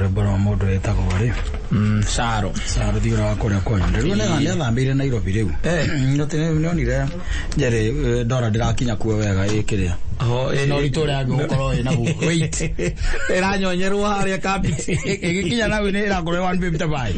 Rwĩmbo rwa mũndũ wĩtagwo rĩ Caro. Caro thiũra wa kũrĩa kwanyu. Rĩu nĩ athambĩire Nairobi rĩu. Nĩ nĩonire Njeri ndora ndĩrakinya kuo wega ĩkĩrĩa. Oh, No ũritũ ũrĩa angĩgũkorwo wĩ naguo. Wait. Ĩranyonyerwo harĩa kabiti. Ĩgĩkinya nau nĩ ĩrakorwo ĩ 150 by.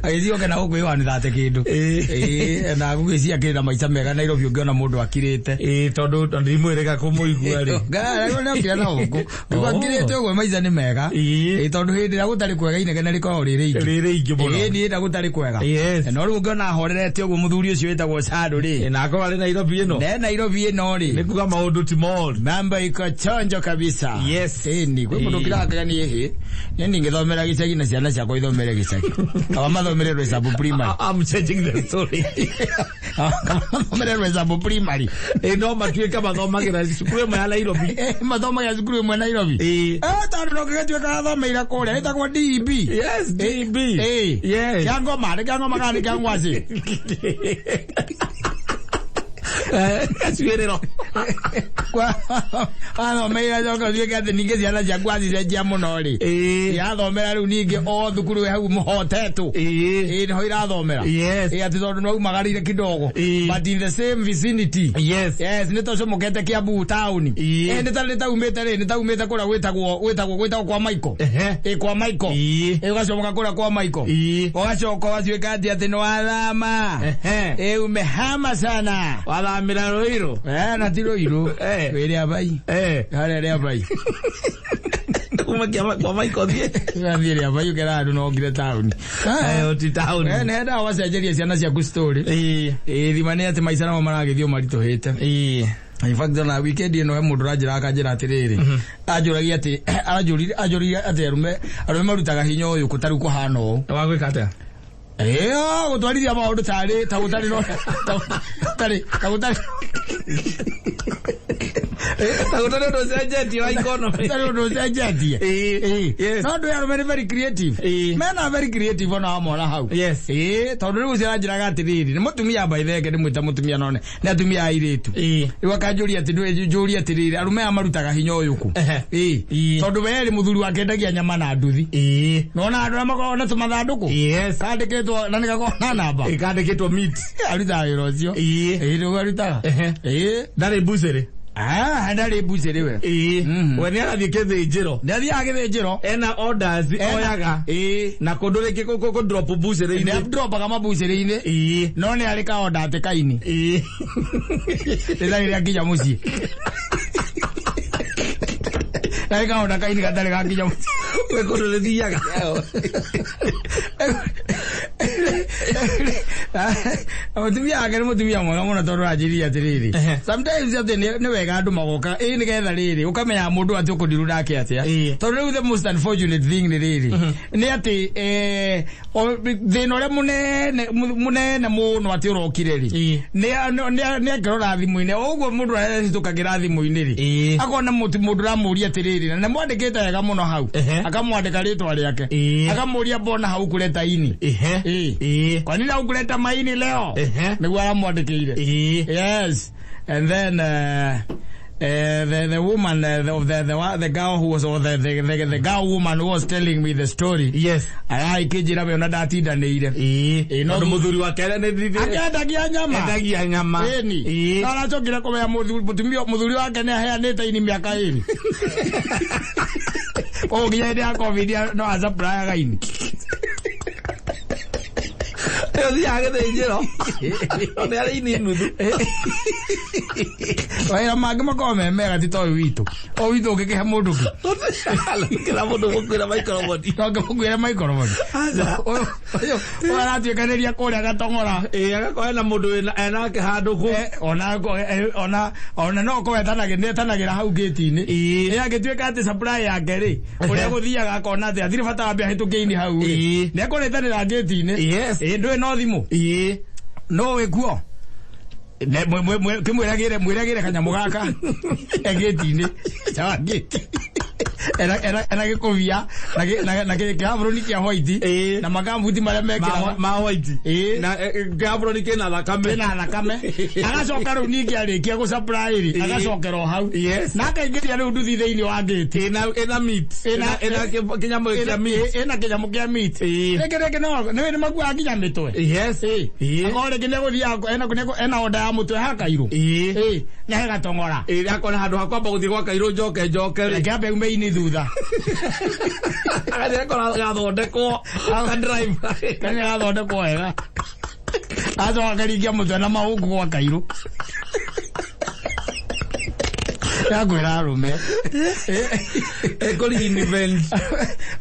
Agĩthiĩ oke na gũkũ ĩ 130 kĩndũ. Ĩĩ na gũgĩcia kĩrĩ na maica mega Nairobi ũngĩona mũndũ akirĩte. Ĩĩ tondũ ndimwĩrĩga kũmũigua rĩ. Ngai nĩ na gũkũ. Oh. Akirĩte ũguo maica nĩ mega. Ĩĩ. Ĩĩ tondũ hĩndĩ ĩrĩa gũtarĩ kwega inegene rĩkoragwo rĩ rĩingĩ. Rĩ rĩingĩ mũno. Ĩĩ niĩ hĩndĩ gũtarĩ kwega. Yes. No rĩu ũngĩona ahorerete ũguo mũthuri ũcio wĩtagwo Sado rĩ. Ĩ, na akorwo arĩ Nairobi ĩno. Ne Nairobi ĩno Nĩ rĩ. kuga maũndũ ti moru. Mambo iko chonjo kabisa. Yes. Ĩni kwĩ mũndũ Ĩĩ. ũkiraga nĩ ĩhĩ. Nĩ ningĩthomera gĩcagi na ciana ciakwa ithomere gĩcagi. Kaba mathomere Rwesambu primary. I'm changing the story. Kaba mathomere Rwesambu primary. Ĩ no matuĩke mathomagĩra cukuru ĩmwe ya Nairobi. Mathomagira cukuru ĩmwe Nairobi. Ĩĩ. Eh, tondũ no gĩgatuĩka athomeire kũrĩa ĩtagwo DEB. Yes, DB. Ĩĩ. Yes. Kĩa ngoma, nĩ kĩa ngoma kana nĩ kĩa ngwacĩ? Gacuĩrĩro. Wathomeire coka ũtuĩke atĩ ningĩ ciana ciaku wacicenjia mũno rĩ. Ĩĩ. Irathomera rĩu ningĩ o thukuru wĩ hau mũhotetwo. Ĩĩ. Ĩĩ nĩho irathomera. Yes. Ĩĩ atĩ tondũ nĩwaumagarire kidogo. Ĩĩ. But in the same vicinity. Yes. Yes, nĩ tũcomokete Kiambu town. Ĩĩ. Ĩĩ nĩ ta nĩ taumĩte rĩ, nĩ taumĩte kũrĩa gwĩtagwo gwĩtagwo gwĩtagwo kwa Michael. Ehe. Ĩĩ kwa Michael. Ĩĩ. Ĩĩ ũgacomoka kũrĩa kwa Michael. Ĩĩ. Ũgacoka ũgatuĩka atĩ atĩ nĩ wathama. Ehe. Ĩĩ umehama sana. Wathamĩra Ruiru. Eh, na ti Ruiru. Eh. Wĩ Rĩabai. Eh. Harĩa Rĩabai. Kuma kĩa kwa Michael thiĩ. Ũgathiĩ Rĩabai ũkera andũ no ngire taũni. Eh, oti town. Eh, nĩ hendaga wacenjeria ciana ciaku story. Ĩĩ. Ĩĩ thima nĩ atĩ maica namo maragĩthiĩ o maritũhĩte. Ĩĩ. In fact ona weekend ĩno he mũndũ ũranjĩra akanjĩra atĩrĩrĩ anjũragia atĩ anjũrire anjũrire atĩ arũme arũme marutaga hinya ũyũ kũ tarĩu kũhana ũũ Wa gwĩka atĩa? ĩyo gũtwarithia maũndũ tarĩ ta gũtarĩ no ta gũtarĩ ta gũtarĩ Ta gũtarĩ ũndũ ũcenjetie wa economy. tarĩ ũndũ ũcenjetie. Ĩĩ. Ĩĩ. Yes. No andũ aya arũme nĩ very creative. Ĩĩ. Mena very creative ona wamona hau. Yes. Ĩĩ tondũ rĩu ũcio aranjĩraga atĩrĩrĩ nĩ mũtumia by the way ndĩmwĩta mũtumia no nĩ atumia a airĩtu. Ĩĩ. Rĩu akanjũria atĩ njũrie atĩrĩrĩ arũme aya marutaga hinya ũyũ kũ? Ehe. Ĩĩ. Ĩĩ. Tondũ we rĩ mũthuri wake endagia nyama na nduthi. Ĩĩ. Nona andũ arĩa makoragwo na tũmathandũkũ? Yes. Kandĩkĩtwo na nĩgakoragwo na namba. Ĩkandĩkĩtwo meat. Arutaga wĩra ũcio. Ĩĩ. Ĩĩ nĩguo arutaga. Ehe. Ĩĩ. Ndarĩ mbucĩrĩ. Ah, ndarĩ mbucĩrĩ we. Ĩĩ. Mhm. We nĩ arathiĩ kĩthĩnjĩro. Nĩ athiaga gĩthĩnjĩro. Ena orders oyaga. Ĩĩ. Na kũndũ rĩngĩ kũ drop Nĩ mbucĩrĩ-inĩ. dropaga mabucĩrĩ-inĩ. Ĩĩ. No nĩ arĩ ka order atĩ kaini. Ĩĩ. Rĩtarĩ rĩakinya mũciĩ. Arĩ ka order kaini gatarĩ gakinya mũciĩ. Gwĩ kũndũ rĩthiaga. Mũtumia wake nĩ mũtumia mwega mũno tondũ aranjĩrire atĩrĩrĩ Ehe. sometimes atĩ nĩ wega andũ magoka ĩ nĩgetha rĩrĩ ũkamenya mũndũ atĩ ũkũndiru nake atĩa Ĩĩ. tondũ rĩu the most unfortunate thing nĩ rĩrĩ nĩ atĩ thĩna ũrĩa mũnene mũnene mũno atĩ ũrokire rĩ Ĩĩ. nĩ akĩrora thimũ-inĩ o ũguo mũndũ arahĩtũkagĩra thimũ-inĩ rĩ Ĩĩ. akona mũndũ ũramũria atĩrĩrĩ na nĩmwandĩkĩte wega mũno hau Ehe. akamwandĩka rĩtwa rĩake Ĩĩ. akamũria mbona haukuleta ini Ehe. Ĩĩ. Ĩĩ. kwa nini haukuleta maini leo Ehe. nĩguo aramwandĩkĩire Ĩĩ. yes and then the woman the girl who was or the girl woman who was telling me the story Yes. araikĩnjĩra we ona ndatindanĩire Ĩĩ. Ĩĩ, no Tondũ thu- mũthuri wake nĩ thithi. akĩendagia nyama Endagia nyama. Ĩni. Ĩĩ. Na aracokire kũmenya mũtumia mũthuri wake nĩ aheanĩte ini mĩaka ĩrĩ. Koguo nginya hĩndĩ ya covid no acaprayaga ini. Ĩyo thiaga gĩthĩnjĩro. No nĩ arĩ ini nuthu. Mawĩra mangĩ makoragwo me mega ti ta ũyũ witũ. Ũyũ witũ ũngĩkĩhe mũndũ kĩ? Kĩra mũndũ gũkuĩra microphone. No ngĩmũkuĩre microphone. Aca. Ũyũ ũyũ ũyũ aratuĩkanĩria kũrĩa gatong'ora. Ĩĩ agakorwo ena mũndũ wĩna enake handũ kũ. Ona ona ona no korwo etanagĩra nĩetanagĩra hau gate-inĩ. Ĩĩ. Ĩ angĩtuĩka atĩ supply yake rĩ ũrĩa gũthiaga akona atĩ hatirĩ bata wambe ahĩtũkie-inĩ hau rĩ. Ĩĩ. Nĩekũrĩtanĩra gate-inĩ. Yes. Ĩ ndũĩ no thimũ. Ĩĩ. No wĩkuo. Kĩmwĩragĩre mwĩragĩre kanyamũ gaka e gate-inĩ. Nja wa gate. Ena gĩkũbia na na kĩhaburũni kĩa white na makambuti marĩa mekĩraga ma white. Ĩĩ. Na kĩhaburũni kĩna thakame. Ĩna thakame. Agacoka rĩu ningĩ arĩkia gũ supply rĩ, agacokera o hau Yes. na akaingĩria rĩu nduthi thĩinĩ wa gate. Ĩna meat. Ĩna kĩnyamũ kĩa meat. Ĩna kĩnyamũ kĩa meat. Rĩngĩ rĩngĩ no nĩ makuaga nginya mĩtwe. Yes. Akorwo rĩngĩ nĩegũthiaga ena order ya mũtwe hakairũ. Ĩĩ. Na he gatong'ora. Ĩĩ, akona handũ ha kwamba gũthiĩ gwa kairũ njoke njoke rĩ. Reke ambe ume ini thutha. Agathiĩ akora gathondekwo ka drive. Kanya gathondekwo wega. Acoka akaringia mũtwe na mahũngũ gwa kairũ. Yakwĩra arũme. Ĩkũ reinvent.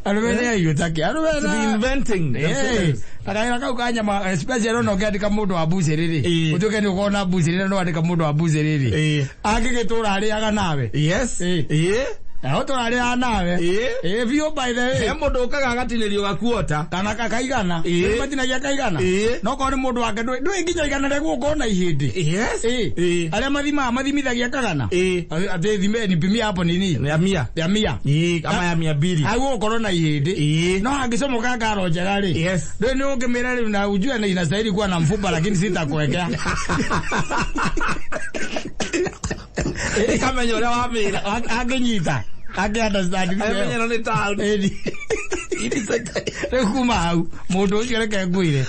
Arũme nĩ aiyũ take. Arũme na Reinventing themselves. Kawĩra kau ka nyama, especially ona ũngĩandĩka mũndũ wa mbucĩrĩ rĩ, ũtuĩke nĩ ũkorwo na mbucĩrĩ na nĩwandĩka mũndũ wa mbucĩrĩ rĩ, angĩgĩtũra arĩaga nawe. Yes. Ĩĩ. Na ũtũra arĩaga nawe. Ĩĩ. Ĩĩ biũ, by the way. He mũndũ ũkaga agatinĩrio gakuota. Kana kaigana. Matinagia kaigana. No korwo nĩ mũndũ wake ndũĩ nginya igana rĩa gũkorwo na ihĩndĩ. Yes. Ĩĩ. Arĩa mathimaga mathimithagia kagana. Ĩĩ. Atĩ thime nipimie hapo nini? Ya mia. Ya mia. Ĩĩ, ama ya 200. Hau gũkorwo na ihĩndĩ. No hangĩcomoka ngaro njega rĩ. Yes. Ndũĩ nĩ ũngĩmĩra rĩu na ujue na inastahili kuwa na mfupa lakini sitakuwekea. Ĩkamenya ũrĩa wamĩra. Angĩnyita. Angĩ understand. Amenye no nĩ town. Ĩni. Rĩu kuma hau mũndũ ũcio reke ngwĩre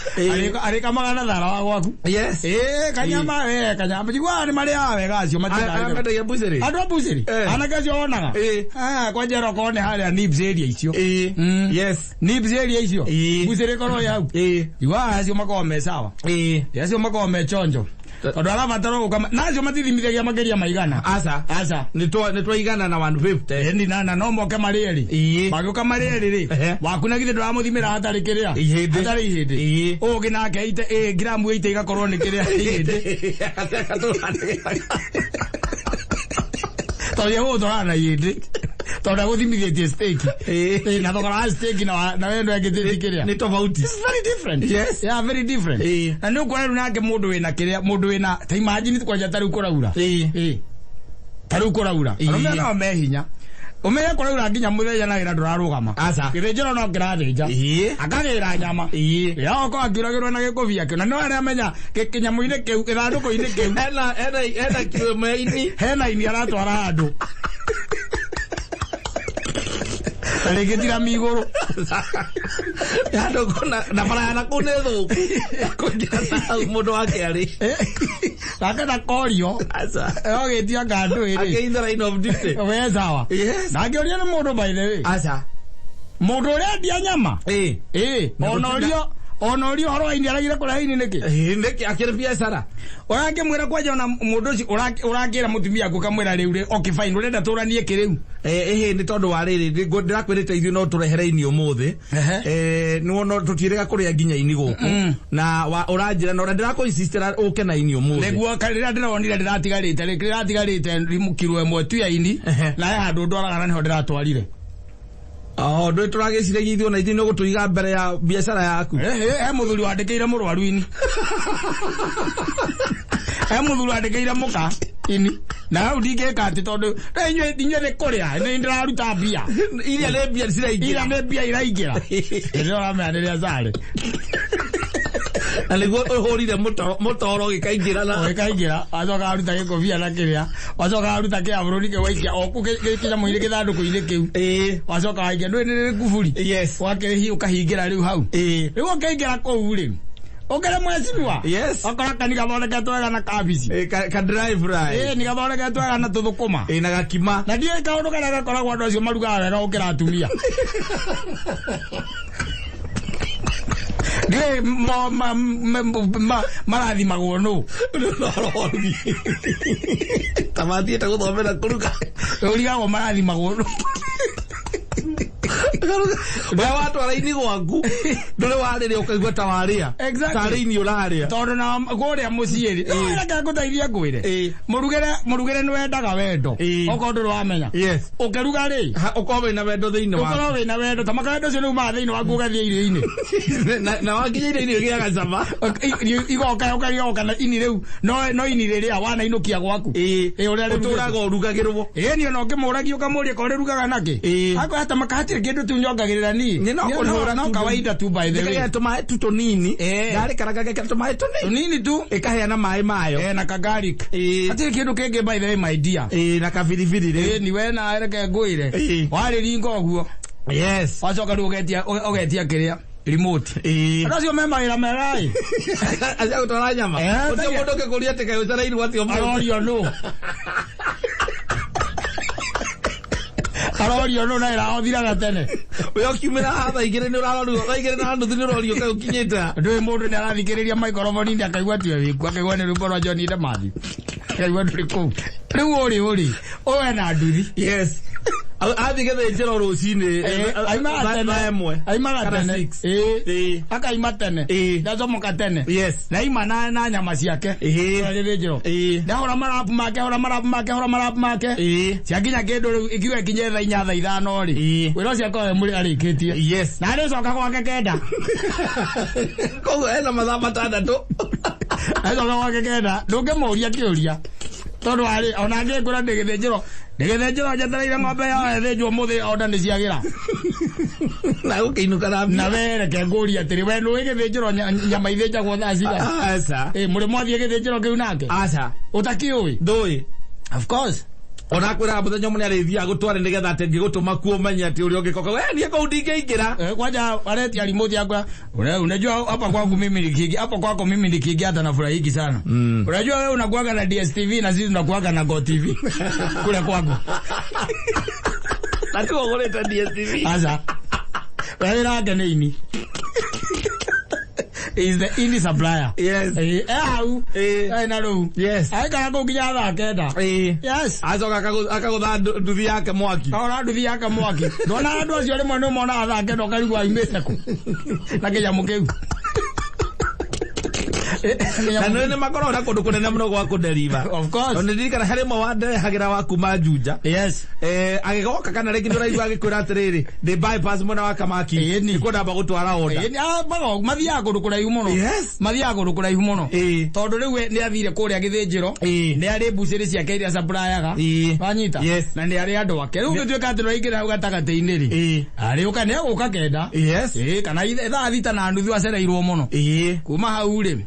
arĩkamaga na thara wa gwaku. Yes. Ĩĩ, kanyama we kanyama njiguaga nĩ marĩaga wega acio Arĩa mendagia mbucĩrĩ. Andũ a mbucĩrĩ. Anake acio wonaga. Ah, kwanja okorwo nĩ harĩa Nibs area icio. Ĩĩ. Yes. Nibs area icio. Mbucĩrĩ korwo ĩ hau. Njiguaga acio makoragwo me sawa. Acio makoragwo me chonjo. Tondũ arabatara gũkama na acio matithimithagia makĩria maigana. Aca. Aca. Nĩ twaigana na 150. Ĩni na no moke marĩ erĩ. Magĩũka marĩ erĩ rĩ, waku na githĩ ndũramũthimĩra hatarĩ kĩrĩa? Ihĩndĩ. Hatarĩ ihĩndĩ. Ũngĩ nake ite ĩ gramu 80 igakorwo nĩ kĩrĩa ihĩndĩ. Tondũ egũgũtwara na ihĩndĩ. Tondũ agũthimithĩtie steak. Ĩĩ, na thogora wa steak na we ndwekĩtĩtie kĩrĩa. Nĩ tofauti. It's very different. Yes. Yeah, very different. Na nĩ ũkuona rĩu nake mũndũ wĩna kĩrĩa, mũndũ wĩna ta imagine kwanja ta rĩu kũraura. Ĩĩ. Ta rĩu kũraura. Arũme no me hinya. Ũmenye kũraura nginya mũthenya na wĩra ndũrarũgama. Aca. Gĩthĩnjĩro no kĩrathĩnja. Akagĩra nyama. Ya okorwo akiuragĩrwo na gĩkũbia kĩu. Na no arĩa amenya kĩnyamũ-inĩ kĩu, gĩthandũkũ-inĩ kĩu. Hena kilo ĩmwe ini. Hena ini aratwara handũ. Na rĩngĩ tira migũrũ. Handũ kũna na bara ya nakũu nĩ thũku. Kũingĩra na hau mũndũ wake arĩ. Nake na korio. Aca. Ogĩtia ngandũ ĩrĩ. Akĩ in the line of duty. We sawa. Yes. Na angĩũria nĩ mũndũ by the way. Aca. Mũndũ ũrĩa endia nyama. Ĩĩ. Ĩĩ. Ona ũrio ũhoro wa ini aragire kũrehe ini nĩkĩ? Ĩĩ, nĩkĩ akĩrĩ biacara? Ũrakĩmwĩra kwanja ona mũndũ ũcio ũrakĩra mũtumia waku ũkamwĩra rĩu rĩ, okay fine, ũrenda tũranie kĩ rĩu? Ĩhĩ, nĩ tondũ wa rĩrĩ, ndĩrakwĩrĩte ithuĩ no tũrehere ini ũmũthĩ. Nĩwona tũtiĩrĩga kũrĩa nginya ini gũkũ. Na ũranjĩra na ũrĩa ndĩrakũ-insistĩra ũke na ini ũmũthĩ. Nĩguo rĩrĩa ndĩronire ndĩratigarĩte rĩ, rĩratigarĩte kiro ĩmwe tu ya ini, na he handũ ndwaraga na nĩho ndĩratwarire. Oh, ndũĩ tũragĩciragia ithuĩ ona ithuĩ nĩ ũgũtũiga mbere ya biacara yaku. He mũthuri wandĩkĩire mũrwaru ini. He mũthuri wandĩkĩire mũka ini. Na hau ndingĩka atĩ tondũ inyuĩ nĩ kũrĩa, nĩ ndĩraruta mbia. Iria nĩ mbia ciraingĩra. Iria nĩ mbia iraingĩra. Nĩ ũramenya nĩ rĩa Sare. Na nĩguo ũhũrire mũtoro gĩkaingĩra na Gĩkaingĩra, wacoka waruta gĩkũbia na kĩrĩa, wacoka waruta kĩabũrũri kĩu waikia o kũu kĩnyamũ-inĩ gĩthandũkũ-inĩ kĩu. Wacoka waikia, ndũĩ nĩ rĩkuburi. Yes. Wakĩrĩhi ũkahingĩra rĩu hau. Rĩu ũkĩingĩra kũu rĩ, ũkĩrĩ mwecimiwa. Yes. Okora kani gathondeketwo wega na kabici. Ka dry fry. Ĩĩ, nĩ gathondeketwo wega na tũthũkũma. Na gakima. Na ndiũĩ kaũndũ karĩa gakoragwo andũ acio marugaga wega gũkĩra atumia. Ndiũĩ marathimagwo nũ. Ta mathiĩte gũthomera kũruga. Ũrigagwo marathimagwo nũ. We watwara ini gwaku ndũrĩ warĩrĩa ũkaigua ta warĩa. Exactly. Tarĩ ini ũrarĩa. Tondũ na kũrĩa mũciĩ rĩ, reke ngũteithie ngwĩre. Mũrugĩre nĩ wendaga wendo. Okorwo ndũrĩ wamenya. Yes. Ũkĩruga rĩ, Ũkorwo wĩna wendo thĩinĩ waku. Ũkorwo wĩna wendo, ta makawendo ũcio nĩ umaga thĩinĩ waku ũgathiĩ irio-inĩ. Na wakinya irio-inĩ ũgĩaga cama. Igoka ũkarĩa na ini rĩu, no ini rĩrĩa wanainũkia gwaku. Ũrĩa rĩrugĩtwo. Ũtũraga ũrugagĩrwo. Ĩĩ, ona ũngĩmũragia ũkamũria korwo rĩrugaga nakĩ. Akwĩra ta makahatirĩ kĩndũ tu nyongagĩrĩra niĩ. Nĩ no kũrĩhũra No tu. kawaida tu by the way. Nĩkagĩa tũmaĩ tu tũnini. Ndarĩkaranga ngekĩra tũmaĩ tũnini. Tũnini tu. Ĩkaheana maĩ mayo. Na ka garlic. Hatirĩ kĩndũ kĩngĩ by the way my dear. Na kabiribiri rĩ. Ni we na reke ngwĩre. Warĩringa ũguo. Yes. Wacoka rĩu ũgetia kĩrĩa remote. Andũ acio me mawĩra mega ĩ. Acia gũtwara nyama. Ũcio mũndũ ũngĩkũria atĩ kaĩ ũcereirwo atĩa ũmũthĩ. Arorio nũ. Arorio nũ na ĩraothiraga tene. We ũkiumĩra haha thaa igĩrĩ nĩ ũrarorirwo, thaa igĩrĩ na nuthu nĩ ũrorio kaĩ ũkinyĩte ha. Ndũĩ mũndũ nĩ arathikĩrĩria microphone-inĩ akaigua tiwe wĩkuo, akaigua nĩ rwĩmbo rwa John Demathi. Akaigua ndũrĩ kũu. Rĩu ũrĩ, ũyũ ena nduthi. Yes. Athiĩ gĩthĩnjĩro rũcinĩ, Aimaga tene. thaa ĩmwe. Aimaga Kana tene. six. Akaima tene. Ndacomoka tene. Yes. Na aima na nyama ciake. Gĩthĩnjĩro. Ndahũra marabu make, hũra marabu make, hũra marabu make. Ciakinya kĩndũ rĩu ikiuga ikinye thaa inya thaa ithano rĩ. Wĩra ũcio akorwo mũrĩ arĩkĩtie. Yes. Na arĩcoka gwake kenda. Koguo ena mathaa matandatũ. Acoka gwake kenda. Ndũngĩmũria kĩũria. Tondũ arĩ ona angĩkwĩra ndĩ gĩthĩnjĩro. Ndĩ gĩthĩnjĩro njetereire ng'ombe yao ĩthĩnjwo ũmũthĩ onda nĩ ciagĩra. Na gũkĩinũka na mbia. Na we reke ngũrie atĩrĩ, we nĩũĩ gĩthĩnjĩro nyama ithĩnjagwo thaa cigana? Aca. Mũrĩ mwathiĩ gĩthĩnjĩro kĩu nake? Aca. Ũtakĩũĩ? Ndũĩ. Of course. Ona akwĩraga mũthenya ũmwe nĩarĩthiaga gũtware nĩgetha atĩ angĩgũtũma kuo ũmenye atĩ ũrĩa ũngĩkoka. We niĩ kũu ndingĩingĩra. Kwanja aretia remote yakwa. Unajua hapa kwangu mimi nikiingia, hapa kwako mimi nikiingia hata nafurahiki sana. Unajua wewe unakuaga na DSTV na sisi tunakuaga na GoTV. Kule kwako. Na tiwe ũgũrĩte DSTV. Aca. Wewe rake nĩ ini. Is the ini supplier. Yes. Hau. Na rĩu. Yes. Aikara kũu nginya thaa kenda. Yes. Acoka akagũtha nduthi yake mwaki. Akagũtha nduthi yake mwaki. Ndona andũ acio rĩmwe nĩ monaga thaa kenda ũkarigwo aumĩte kũ. Na kĩnyamũ kĩu. Na nĩ makoragwo na kũndũ kũnene mũno gwa kũderiva. Of course. Tondũ ndirikana harĩ ũmwe wanderehagĩra wa kuma Juja. Yes. Agĩgoka kana rĩngĩ nĩ ũraigua agĩkwĩra atĩrĩrĩ, ndĩ bypass mwena wa Kamaki. Nĩkuo ndamba gũtwara order. Mathiaga kũndũ kũraihu mũno. Yes. Mathiaga kũndũ kũraihu mũno. Tondũ rĩu we nĩ athire kũrĩa gĩthĩnjĩro. Nĩ arĩ mbucĩrĩ ciake iria supplyaga. Wanyita? Yes. Na nĩ arĩ andũ ake. Rĩu ũngĩtuĩka atĩ nĩwaingĩra hau gatagatĩ-inĩ rĩ. Arĩũka nĩ egũka kenda. Yes. Kana thaa thita na nuthu acereirwo mũno. Kuma hau rĩ,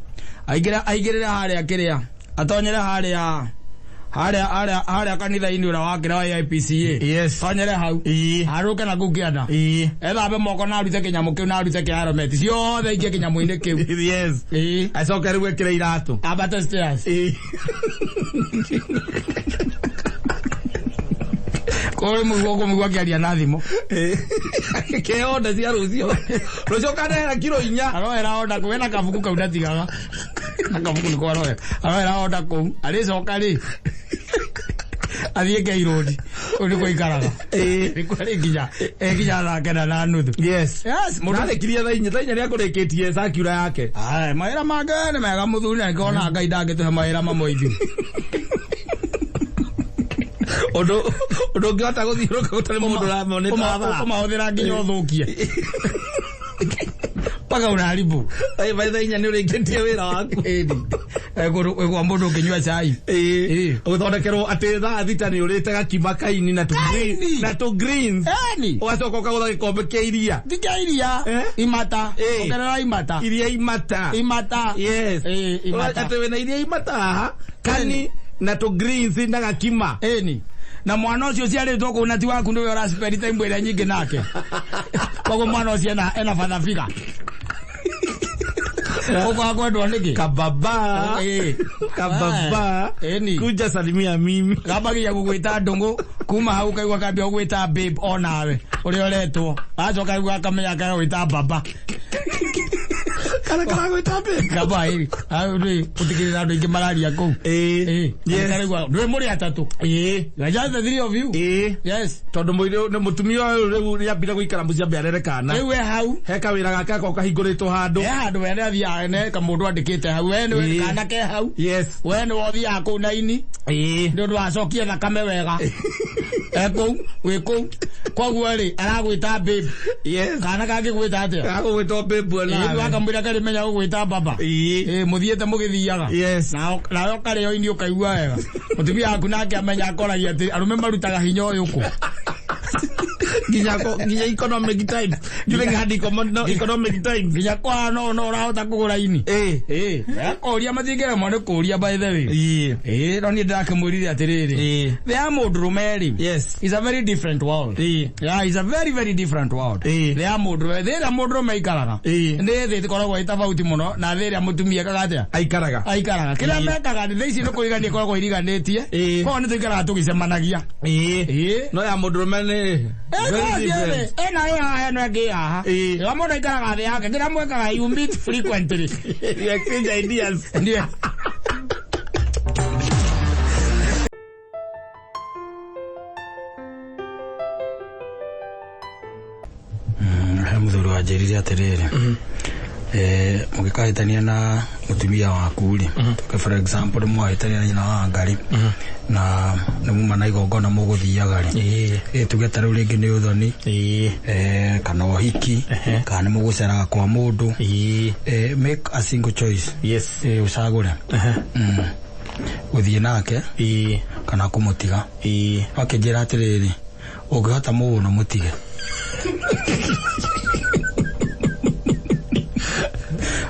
aingĩrĩre harĩa kĩrĩa, atonyere harĩa harĩa kanitha-inĩ ũrĩa wakĩra wa AIPCA. Yes. Tonyere hau. Arũke na kũu kĩanda. Ethambe moko na arute kĩnyamũ kĩu na arute kĩarometi ciothe aikie kĩnyamũ-inĩ kĩu. Yes. Acoke rĩu ekĩre iratũ. Ambate stairs. Kũrĩ mũguo ũkũmũigua akĩaria na thimũ. Ke order cia rũciũ. Rũciũ ũkanehera kiro inya. Aroera order kũu, ena kabuku kau ndatigaga. Na kabuku nĩko aroera. Aroera order kũu. Arĩcoka rĩ, athiĩ K Road. Kũu nĩkuo aikaraga. Nĩkuo arĩ nginya, nginya thaa kenda na nuthu. Yes. Yes, mũndũ Ndarĩkirie thaa inya, thaa inya nĩakũrĩkĩtie circular yake. Aya, mawĩra make nĩ mega mũthuri na nĩkĩo Ngai ndangĩtũhe mawĩra mamwe ithuĩ. Ũndũ ũngĩhota gũthiũrũrũka gũtarĩ mũndũ ũramonete thaa. Ũkũmahũthĩra nginya ũthũkie. Mpaka unaharibu. By thaa inya nĩũrĩkĩtie wĩra waku. Ĩni. Kwa mũndũ ũkĩnyua cai. Ũgĩthondekerwo atĩ thaa thita nĩ ũrĩte gakima kaini na tũ greens. Ũgacoka ũkagũtha gĩkombe kĩa iria. Ti kĩa iria. Imata. Ongerera imata. Iria imata. Imata. Yes. Imata. Atĩ wĩna iria imata haha, kani na tũ greens na gakima. Ĩni. Na mwana ũcio ũciarĩtwo kũu na ti waku nĩwe ũraspend time ĩrĩa nyingĩ nake. Koguo mwana ũcio ena father figure. Ũkwaga kwendwo nĩkĩ? Kababa. Kababa. Kuja salimia mimi. Gambagia gũgwĩta ndũng'ũ kuma hau kaigua kambia gũgwĩta babe onawe ũrĩa ũretwo. Agacoka rĩu akamenya akagwĩta baba. Kana karagwĩta babe. Kaba ĩrĩ ũtigĩrĩra andũ aingĩ mararia kũu. Ĩĩ. Yes. Yes. Ndwĩ mũrĩ atatũ. Ĩĩ. Just the three of you. Ĩĩ. Yes. Tondũ mũirũ nĩ mũtumia ũyũ rĩu nĩambire gũikara mũciĩ ambe arere kana. Rĩu we hau. He kawĩra gake gakoragwo kahingũrĩtwo handũ. He handũ we nĩathiaga ne kamũndũ andĩkĩte hau. We nĩwe Ĩĩ. kana ke hau. Yes. We nĩwe ũthiaga kũu na ini. Ĩĩ. Nĩ ũndũ wacokia thakame wega. E kũu, wĩ kũu. Koguo rĩ, aragwĩta babe. Yes. Kana kangĩgwĩta atĩa? Gagũgwĩta babe Ĩĩ, nawe. wakamwĩra karĩmenya gũgwĩta baba. Ĩĩ. Ĩĩ, mũthiĩte mũgĩthiaga. Yes. Nawe ũkarĩo ini ũkaigua wega. Mũtumia waku nake amenya akoragia atĩ arũme marutaga hinya ũyũ kũ. Nginya economic time. During hard economic time. Nginya kwa no no ũrahota kũgũra ini. Ĩĩ. Ĩĩ, akũria matingĩremwo nĩ kũria by the way. Ĩĩ. Ĩĩ, no niĩ ndĩrakĩmwĩrire atĩrĩrĩ. Ĩĩ. Thĩ ya mũndũrũme rĩ. Yes. Is a very different world. Ĩĩ. Yeah, it's a very very different world. Ĩĩ. Thĩ ya mũndũrũme, thĩ ĩrĩa mũndũrũme aikaraga. Ĩĩ. Nĩ thĩ ĩkoragwo ĩ tofauti mũno na thĩ ĩrĩa mũtumia ekaga atĩa? Aikaraga. Aikaraga. Kĩrĩa Ĩĩ. mekaga nĩ thĩ ici nĩ kũrigania ĩkoragwo iriganĩtie. Ĩĩ. Koguo nĩ tũikaraga tũgĩcemanagia. Ĩĩ. Ĩĩ. No ya mũndũrũme nĩ very different. Ĩno ĩ haha ĩno ĩngĩ ĩ haha. Ĩĩ. Ĩyo mũndũ aikaraga thĩ yake kĩrĩa mwekaga you meet frequently. You exchange ideas. Ndiyo. He mũthuri wanjĩrire atĩrĩrĩ, mũgĩkahĩtania na mũtumia waku rĩ, tuge for example nĩmwahĩtania na nyina wa Ngarĩ na nĩmuma na igongona mũgũthiaga rĩ, tuge ta rĩu rĩngĩ nĩ ũthoni, kana ũhiki, kana nĩ mũgũceraga kwa mũndũ, make a single choice. Yes. Ũcagũre gũthiĩ nake kana kũmũtiga. Akĩnjĩra atĩrĩrĩ, ũngĩhota mũno mũtige.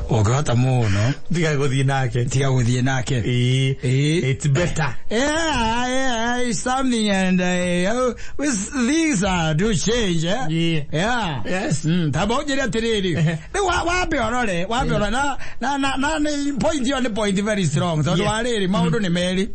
Ũngĩhota mũno Tiga gũthiĩ nake. tiga gũthiĩ nake. Ĩĩ. Ĩĩ. It's better. Yeah, it's something and with things do change, eh? Yeah. Yeah. Yes. Tamba ũnjĩre atĩrĩrĩ, rĩu wambe ũrore, wambe ũrore na nĩ point ĩyo nĩ point very strong tondũ Yeah. wa rĩrĩ maũndũ nĩ merĩ.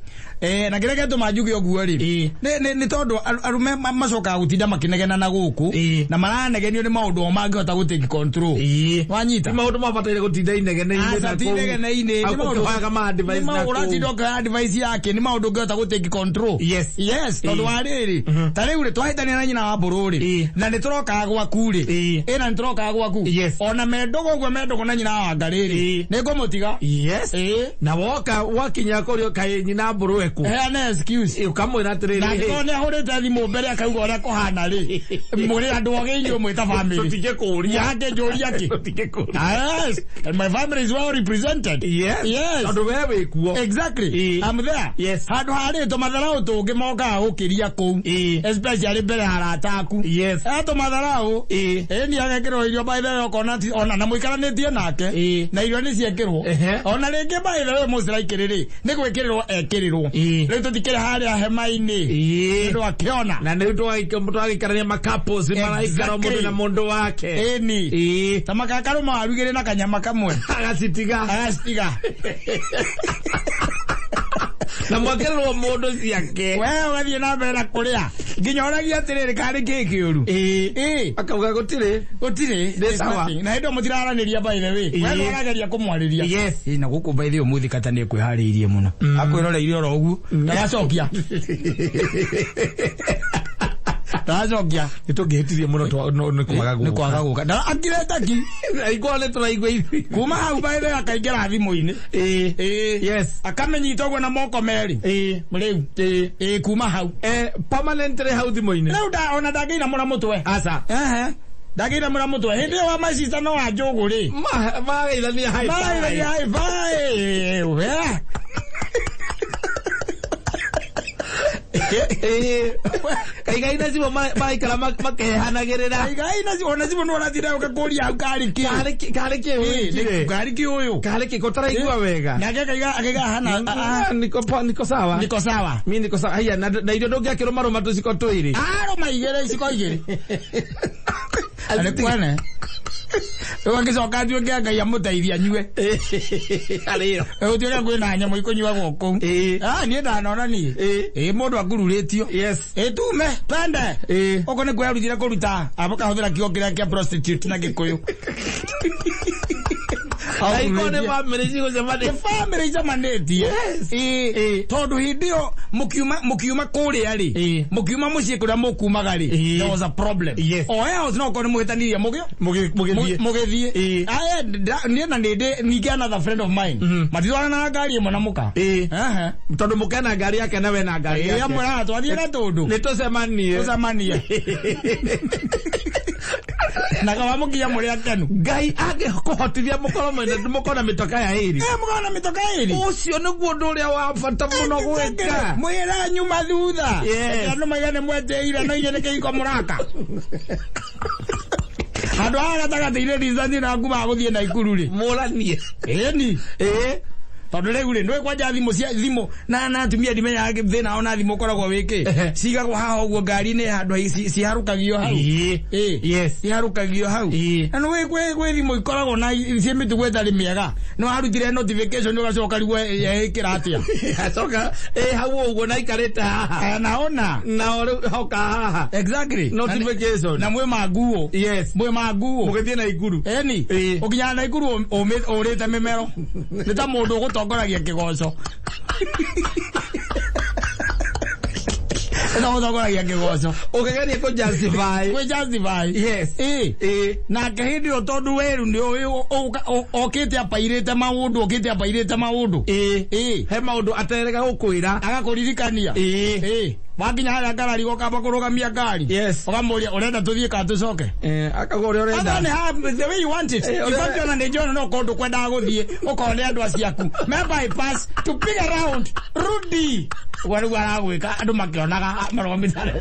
Na kĩrĩa gĩatũma njuge ũguo rĩ, Ĩĩ. nĩ tondũ arũme macokaga gũtinda makĩnegena na gũkũ Ĩĩ. na maranegenio nĩ maũndũ o mangĩhota gũ take control. Ĩĩ. Wanyita? Nĩ maũndũ mabataire gũtinda inegene-inĩ Aca ti inegene-inĩ, nĩ maũndũ- ũkĩhoyaga ma advice nĩ na maũndũ kũu. ũratinda ũkĩoya advice yake, nĩ maũndũ ũngĩhota gũ take control. Yes. Yes, tondũ Ĩĩ. wa rĩrĩ, ta rĩu rĩ twahĩtania na nyina wa mbũrũ rĩ, Ĩĩ. na nĩ tũrokaga gwaku rĩ, Ĩĩ. ĩ na nĩ tũrokaga gwaku, Yes. ona mendũgũ ũguo mendũgũ na nyina wa Ngarĩ rĩ, Ĩĩ. nĩ ngũmũtiga. Yes. Ĩĩ. Na woka wakinya kũrĩ kaĩ nyina mbũrũ eku. Heana excuse. Ũkamwĩra atĩrĩrĩ. Na angĩkorwo nĩ ahũrĩte thimũ mbere akauga ũrĩa kũhana rĩ, mũrĩ andũ ogĩ inyuĩ mwĩ ta family. Tũtingĩkũria. Angĩnjũria kĩ? Tũtingĩkũria. Yes, and my family is well represented. Yes. Yes. Tondũ we wĩ kuo. Exactly. Ĩĩ. I'm there. Yes. Handũ harĩ tũmatharau tũngĩ mokaga gũkĩria kũu. Ĩĩ. Especially mbere ya arata aku. Yes. Tũmatharau. Ĩĩ. Ĩĩ ni agekĩrwo irio by the way ũkona ti ona na mũikaranĩtie nake. Ĩĩ. Na irio nĩ ciekĩrwo. Ehe. Ona rĩngĩ by the way most likely rĩ nĩ gwĩkĩrĩrwo ekĩrĩrwo. Ĩĩ. Rĩu tũtikĩrĩ harĩa hema-inĩ. Ĩĩ. Andũ akĩona. Na nĩ twagĩikarania ma couples maraikara Exactly. mũndũ na mũndũ wake. Ĩni. Ĩĩ. Ta makakarũma warugĩre na kanyama kamwe. Agacitiga. Agacitiga. Na mwakĩrĩrwo mũndũ ciake. We ũgathiĩ na mbere na kũrĩa nginya ũragia atĩrĩrĩ karĩ kĩ kĩũru. Ĩĩ. Ĩĩ. Akauga gũtirĩ. Gũtirĩ. Nĩ sawa. Na hĩndĩ ĩyo mũtiraranĩria by the way. Ĩĩ. We nĩ ũrageria kũmwarĩria. Yes. Ĩĩ na gũkũ by the way ũmũthĩ kata nĩ kwĩharĩirie mũno. Akwĩroreire oro ũguo. Ndaracokia. Ndaracokia. Nĩ tũngĩhĩtirie mũno nĩ kwaga Nĩ kwaga gũka. gũka. Akirete ki. Aigua nĩ tũraigua ithuĩ. Kuma hau by the way akaingĩra thimũ-inĩ. Ĩĩ. Ĩĩ. Yes. Akamĩnyita ũguo na moko merĩ. Ĩĩ. Rĩu. Ĩĩ. Ĩĩ kuma hau. Permanently hau thimũ-inĩ. Rĩu ona ndangĩinamũra mũtwe. Aca. Ehe. Ndangĩinamũra mũtwe. Hĩndĩ ĩyo wa my sister no wa njũgũ rĩ. Mageithania high Mageithania five. high five. We. Ĩĩ. Kaigai na cimo maraikara makehanagĩrĩra. Kaigai na cimo ona cimo nĩ ũratinda ũgakũria hau karĩ kĩ. Karĩ kĩ wĩkire? Karĩ kĩ ũyũ? Karĩ kĩ ko ũtaraigua wega? Nake akaiga akaiga hana Niko sawa. Niko sawa. Mi niko sawa. Haiya na irio ndũngĩakĩrũmarũma tũciko twĩrĩ. Arũma igĩrĩ iciko igĩrĩ. Arĩ kwene. Rĩu agĩcoka atuĩke Ngai amũteithie anyue. Arĩo. Gũtuĩke kwĩna nyamũ ikũnyuagwo kũu. Ĩĩ. Ah, niĩ ndanona niĩ. Ĩĩ. Ĩĩ mũndũ angururĩtio. Yes. Ĩĩ tume twende. Ĩĩ. Ũguo nĩ kwĩrutire kũruta akahũthĩra kiugo kĩrĩa kĩa prostitute na Gĩkũyũ. Aiko nĩ bamĩrĩ cigũcemania. Bamĩrĩ icemanĩtie. Yes. Ĩĩ. Tondũ hĩndĩ ĩyo mũkiuma kũrĩa rĩ, Ĩĩ. mũkiuma mũciĩ kũrĩa mũkumaga rĩ, Ĩĩ. there was a problem. Yes. O else no korwo nĩ mũhĩtanirie mũgĩ Mũgĩthiĩ. Mũgĩthiĩ. Ĩĩ. Aye, niĩ na nĩndĩ ningĩ another friend of mine matitwaranaga ngari ĩmwe na mũka. Ĩĩ. Ehe. Tondũ mũkena ngari yake na we na ngari Ĩĩ, yake. amwĩraga twathiĩ na tũndũ Nĩ tũcemanie. Tũcemanie na kaba mũkinya mũrĩ akenu. Ngai angĩkũhotithia mũkorwo mwene mũkorwo na mĩtoka ya ĩrĩ. Ĩ, mũkorwo na mĩtoka ĩrĩ. Ũcio nĩguo ũndũ ũrĩa wa bata mũno gwĩka. Mwĩra nyuma thutha. Yes. Andũ maiga nĩ mwetĩire no inyuĩ nĩ kĩhiko mũraka handũ haha gatagatĩ-inĩ distance na ngumaga gũthiĩ Naikuru rĩ. Mũranie. Ĩni. Ĩĩ. Tondũ rĩu rĩ, ndũĩ kwanja thimũ cia thimũ na atumia ndimenyaga thĩna wao na thimũ ũkoragwo wĩkĩ. Ehe. Cigagwo haha ũguo ngari-inĩ handũ ciharũkagio hau. Ĩĩ. Ĩĩ. Yes. Iharũkagio hau. Ĩĩ. Na nĩũĩ kwĩ thimũ ikoragwo na ciĩ mĩtugo ĩtarĩ mĩega. Nĩ warutire notification ũgacoka rĩu yeĩkĩra atĩa. Acoka ĩ hau ũguo na aikarĩte haha. Naona. Nao rĩu hoka haha. Exactly. Notification. Na mwĩ manguo. Yes. Mwĩ manguo. Mũgĩthiĩ Naikuru. Eni. Ĩĩ. Ũkinyaga Naikuru ũrĩte mĩmero. Nĩ ta mũndũ ũgũtongoragia kĩgoco. Nĩ ta ũgũtongoragia kĩgoco. Ũkĩgeria kũ justify. Kwĩ justify. Yes. Ĩĩ. Ĩĩ. Nake hĩndĩ ĩyo tondũ weru nĩ ũĩ okĩte apairĩte maũndũ, okĩte apairĩte maũndũ. Ĩĩ. Ĩĩ. He maũndũ aterega gũkwĩra. Agakũririkania. Ĩĩ. Ĩĩ. Wakinya harĩa ngarari ũkamba kũrũgamia ngari. Yes. Ũkamũria ũrenda tũthiĩ kana tũcoke. Akauga ũrĩa Other ũrenda. than have the way you want it. Eh, In fact, ona nĩ njona no kũndũ kwendaga gũthiĩ ũkone andũ aciaku. Me bypass to pick around. Rudi. Ũguo nĩguo aragwĩka andũ makĩonaga marũgamĩte.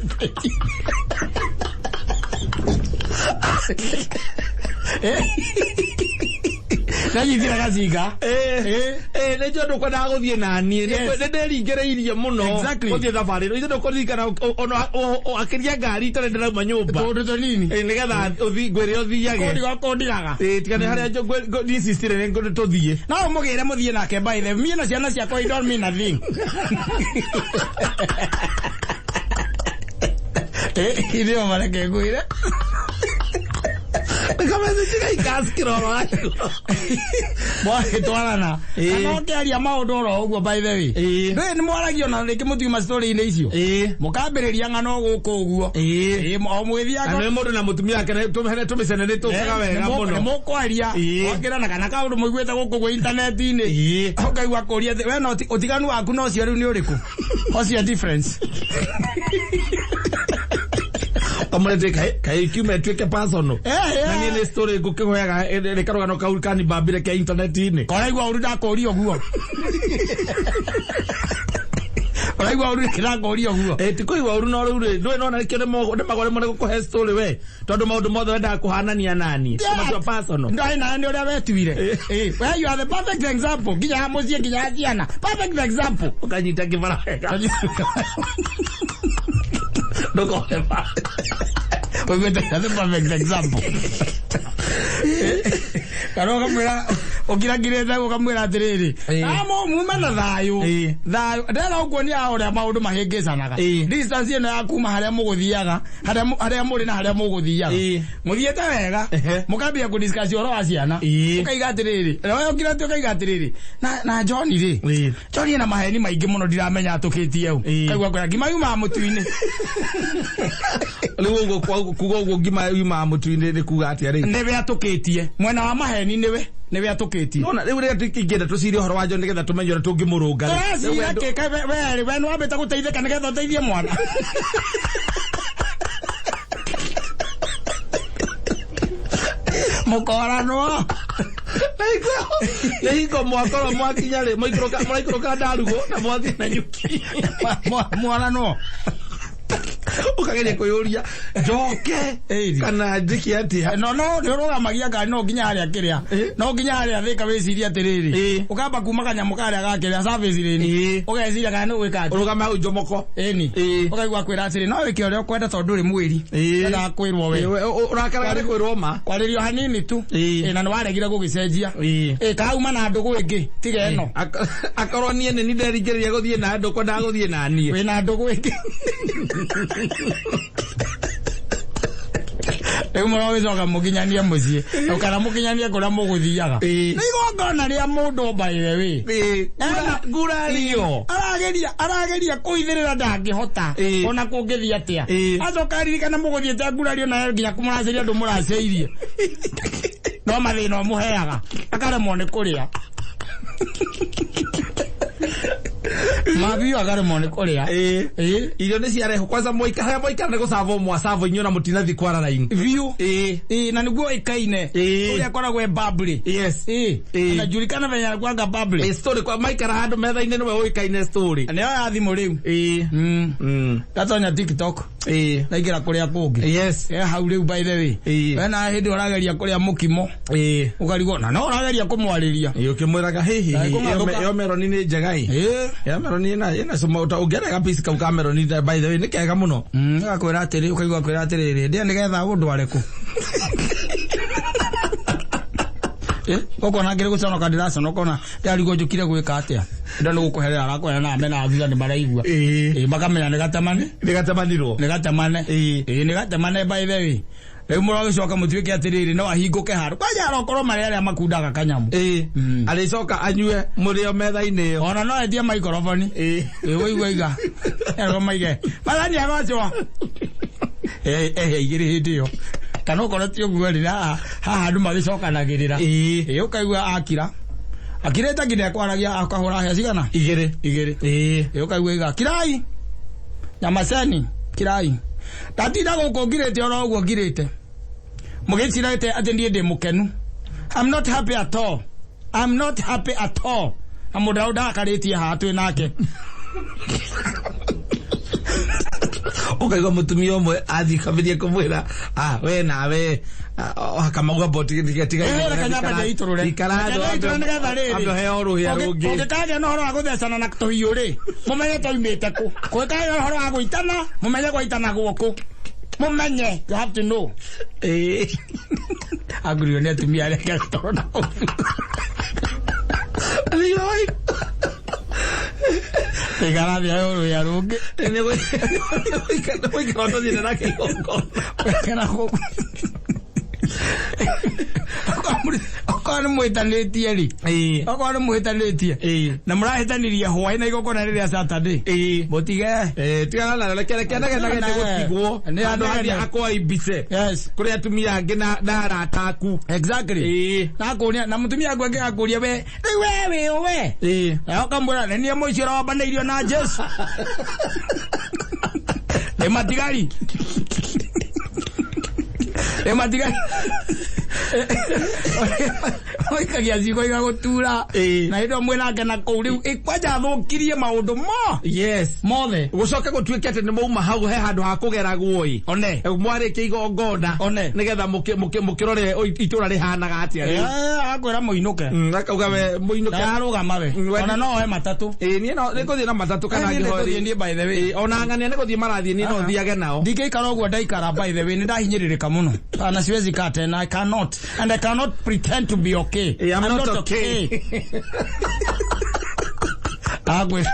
Nanyitire gacinga. Ĩĩ. Ĩĩ nĩ njũĩ ndũkwendaga gũthiĩ naniĩ. Yes. Nĩ ndĩringĩrĩirie mũno Exactly. gũthiĩ thabarĩ ĩno. Ithe ndũkũririkana ona akĩria ngari itarĩ ndĩrauma nyũmba. Tũndũ tũnini. Ĩĩ nĩgetha ũthi ngwĩre ũthiage. Kũndiga kũndigaga. Ĩĩ tiga nĩ harĩa insistire nĩ tũthiĩ. No ũmũgĩre mũthiĩ nake by the way. Niĩ na ciana ciakwa I don't mean a thing. Ithuĩ mareke ngwĩre. Kamethĩnji gaikaskiroro acio. Mwagĩtwarana. Ĩĩ. Kana ũkĩaria maũndũ oro ũguo by the way. Ĩĩ. Ndũĩ nĩ mwaragio na rĩngĩ mũtiuma story-inĩ icio. Ĩĩ. Mũkambĩrĩria ng'ano gũkũ ũguo. Ĩĩ. Ĩĩ, o mũgĩthiaga. Na nĩ mũndũ na mũtumia wake nĩ tũmĩcene nĩ tũkaga wega Nĩ mũno. mũkwaria. Ĩĩ. Wakĩrana kana kaũndũ mũiguĩte gũkũ gwĩ intaneti-inĩ. Ĩĩ. Ũkaigua kũria atĩ we no ũtiganu waku na ũcio rĩu nĩ ũrĩkũ? What's your difference? Kamũrete kaĩ kiuma ĩtuĩke personal. Na niĩ nĩ story ngũkĩhoyaga nĩ karũgano kau kanibambire ke intaneti-inĩ. Koraigua ũru ndakũria ũguo. Ũraigua ũru ndakũria ũguo. Ĩ ti kũigua ũru no rĩu rĩ ndũĩ nona nĩkĩo nĩ magore mũno gũkũhe story we tondũ maũndũ mothe wendaga kũhanania naniĩ. Matua personal. Ndũĩ nawe nĩ ũrĩa wetuire. Ĩ, we you are the perfect example. Nginya ya mũciĩ nginya ya ciana. Perfect example. Ũkanyita kĩbara wega. Ndũkone ba. Ũiguĩte the perfect example. Kana ũkamwĩra ũkirangirĩte ũkamwĩra atĩrĩrĩ, Ĩĩ. amo mume na thayũ. Ĩĩ. Thayũ ndĩrenda gũkuonia ũrĩa maũndũ mahĩngĩcanaga. Ĩĩ. Distance ĩno ya kuma harĩa mũgũthiaga, harĩa mũrĩ na harĩa mũgũthiaga. Ĩĩ. Mũthiĩte wega, Ehe. mũkambia kũdiscuss ũhoro wa ciana. Ĩĩ. Ũkaiga atĩrĩrĩ, we ũkirĩte ũkaiga atĩrĩrĩ, na John rĩ, Ĩĩ. John ena maheni maingĩ mũno ndiramenya atũkĩtie ũ. Ĩĩ. Kaigua kwĩra ngima yumaga mũtu-inĩ. Rĩu ũguo kuga ũguo ngima yumaga mũtu-inĩ nĩ kuga atĩa rĩu? Nĩwe atũkĩtie. Mwena wa maheni nĩwe nĩwe atũkĩtie. Nona rĩu rĩrĩa ingĩenda tũcire ũhoro wa John nĩgetha tũmenye ũrĩa tũngĩmũrũnga rĩ. Tũracira kĩ kaĩ we we nĩwambĩte gũteithĩka nĩgetha ũteithie mwana. Mũkoranwo. Nĩ hingo mwakorwo mwakinya rĩ mũraikũrũka ndarugũ na mwathiĩ na nyuki. Mwaranwo. Ũkageria kwĩyũria njoke Ĩĩ. kana njĩke atĩa. No no nĩ ũrũgamagia ngari no nginya harĩa kĩrĩa. Ĩĩ. No nginya harĩa Thĩka wĩcirie atĩrĩrĩ. Ĩĩ. Ũkamba kuma kanyamũ karĩa ga kĩrĩa service lane. Ĩĩ. Ũgeciria kana nĩ ũgwĩka atĩa. Ũrũgame hau njomoko. Ĩni. Ĩĩ. Ũkaigua kwĩra atĩrĩ no wĩke ũrĩa ũkwenda tondũ ndũrĩ mwĩri. Ĩĩ. Ndendaga kwĩrwo we. Ũrakaraga nĩ kwĩrwo ma. Kwarĩrio hanini tu. Ĩĩ. Ĩĩ, na nĩ waregire gũgĩcenjia. Ĩĩ. Ĩĩ, kauma na ndũgũ ĩngĩ tiga ĩno. Akorwo niĩ nĩ niĩ nderingĩrĩria gũthiĩ na ndũkwendaga gũthiĩ na niĩ. Wĩna ndũgũ ĩngĩ. Rĩu mũrogĩcoka mũkinyanie mũciĩ kana mũkinyanie kũrĩa mũgũthiaga. Ĩĩ. Nĩ igongona rĩa mũndũ by the way. Ĩĩ. Ngurario. Arageria kũithĩrĩra ndangĩhota Ĩĩ. ona kũngĩthiĩ atĩa. Ĩĩ. Acoka aririkana mũgũthiĩte ngurario nayo nginya kũmũracĩria andũ mũracĩirie. No mathĩna ũmũheaga akaremwo nĩ kũrĩa. Mabiũ akaremwo nĩ kũrĩa. Ĩĩ. Ĩĩ. Irio nĩ ciarehwo kwanza mwaikara harĩa mwaikara nĩ gũcabwo mwacabwo inyuĩ na mũtinathiĩ kwara raini. Biũ. Ĩĩ. Ĩĩ, na nĩguo ĩkaine. Ĩĩ. Ũrĩa akoragwo e bubbly. Yes. Ĩĩ. Ĩĩ. Anajulikana venye anakuanga bubbly. Ĩĩ, story kwa maikara handũ metha-inĩ nĩwe ũĩkaine story. Nĩyo ya thimũ rĩu. Ĩĩ. Mm. Mm. Gatonya TikTok. Ĩĩ. Ndaingĩra kũrĩa kũngĩ. Yes. Hau rĩu by the way. Ĩĩ. We na hĩndĩ ũrageria kũrĩa mũkimo. Ĩĩ. Ũkarigwo na no ũrageria kũmwarĩria. Ĩĩ, ũkĩmwĩraga hihi Ndai kũng'athũka. ĩyo meroni nĩ njega ĩ. Ĩĩ. Ĩyo meroni ĩna cuma ũta ũngĩarĩa piece kau ka meroni by the way nĩ kega mũno. Agakwĩra atĩrĩ, ũkaigua akwĩra atĩrĩrĩ, ndĩa nĩgetha ũndware kũ. Ũkona ngĩrĩ gũconoka ndĩraconoka ona ndĩrarigwo njũkire gwĩka atĩa. Ndĩ nĩ gũkũherera arakũherera na mena thutha nĩ maraigua. Ĩĩ. Ĩĩ, makamenya nĩ gatemane. Nĩ gatemanirwo. Nĩ gatemane. Ĩĩ. Ĩĩ, nĩ gatemane by the way. Rĩu mũrogĩcoka mũtuĩke atĩrĩrĩ no ahingũke handũ. Kwanja arokorwo marĩ arĩa makundaga kanyamũ. Ĩĩ. Mm. Arĩcoka anyue mũrĩo metha-inĩ ĩyo. Ona no etie maikoroboni. Ĩĩ. Ĩĩ, ũigua iga. Erwo maige. Mathani agocwo. Ehe igĩrĩ hĩndĩ ĩyo. Kana okorwo ti ũguo rĩ, haha haha andũ magĩcokanagĩrĩra. Ĩĩ. Ĩĩ, ũkaigua akira. Akirĩte nginya ekwaragia akahũra hĩa cigana? Igĩrĩ. Igĩrĩ. Ĩĩ. Ĩĩ, ũkaigua iga kirai. Nyamaseni kirai. Ndatinda gũkũ ngirĩte oro ũguo ngirĩte. Mũgĩcirĩte atĩ niĩ ndĩ mũkenu. I'm not happy at all. I'm not happy at all. Na mũndũ ũrĩa ndakarĩtie haha twĩ nake. Ũkaigua mũtumia ũmwe athiĩ kwambĩrĩria kũmwĩra ah we nawe akamauga boti tiga tiga Reke nyambe ndĩitũrũre. ikara Reke ndĩitũrũre nĩgetha rĩrĩ. andũ heo rũhĩa rũngĩ. Ũngĩkagĩa na ũhoro wa gũthecana na tũhiũ rĩ, mũmenye twaumĩte kũ. Kũngĩkagĩa na ũhoro wa gũitana, mũmenye gwaitanagwo kũ. Mũmenye, you have to know. Ĩĩ. Angũrio nĩ atumia arĩa angĩ toro na kũu. Ikara thĩ heo rũhĩa rũngĩ. Nĩ gũikara ũtũthiĩte na kĩgongona. Kana kũ. Okorwo nĩ mwĩtanĩtie rĩ. Ĩĩ. Okorwo nĩ mwĩtanĩtie. Ĩĩ. Na mũrahĩtanirie hwaĩ na igongona rĩrĩa Saturday. Ĩĩ. Mũtige. Eh, tigana nayo reke reke nege nege gũtigwo Nĩ handũ anegene. hathiĩ hakwa imbice Yes. kũrĩ atumia angĩ na arata aku. Exactly. Ĩĩ. Na akũria na mũtumia aku angĩ akũria we rĩu we wĩ ũ we. Ĩĩ. Na ũkamwĩra nĩ niĩ mũici ũrĩa wambanĩirio na Jesu. Nĩ matigari. Nĩ matigari. Oikagia ciugo igagũtura. Ĩĩ. Na hĩndĩ ĩyo mwĩnake na kũu rĩu kwanja athũkirie maũndũ mo Yes. mothe. Gũcoke gũtuĩke atĩ nĩ mwauma hau he handũ ha kũgeragwo ĩ. One. Mwarĩkia igongona One. nĩgetha mũkĩrore itũra rĩhanaga atĩa rĩu. Akwĩra mũinũke. Akauga we mũinũke. Ndararũgama we. We- Ona no oe matatũ. Ĩĩ niĩ no nĩngũthiĩ na matatũ kana Niĩ ngĩhoe nĩngũthiĩ niĩ by the way. Ĩĩ, ona ng'ania nĩgũthiĩ marathiĩ niĩ no thiage nao. Ndingĩikara ũguo ndaikara by the way nĩ ndahinyĩrĩrĩka mũno. Na siwezi kaa tena I cannot and I cannot pretend to be okay. Ĩĩ, I'm not okay. Agwĩ.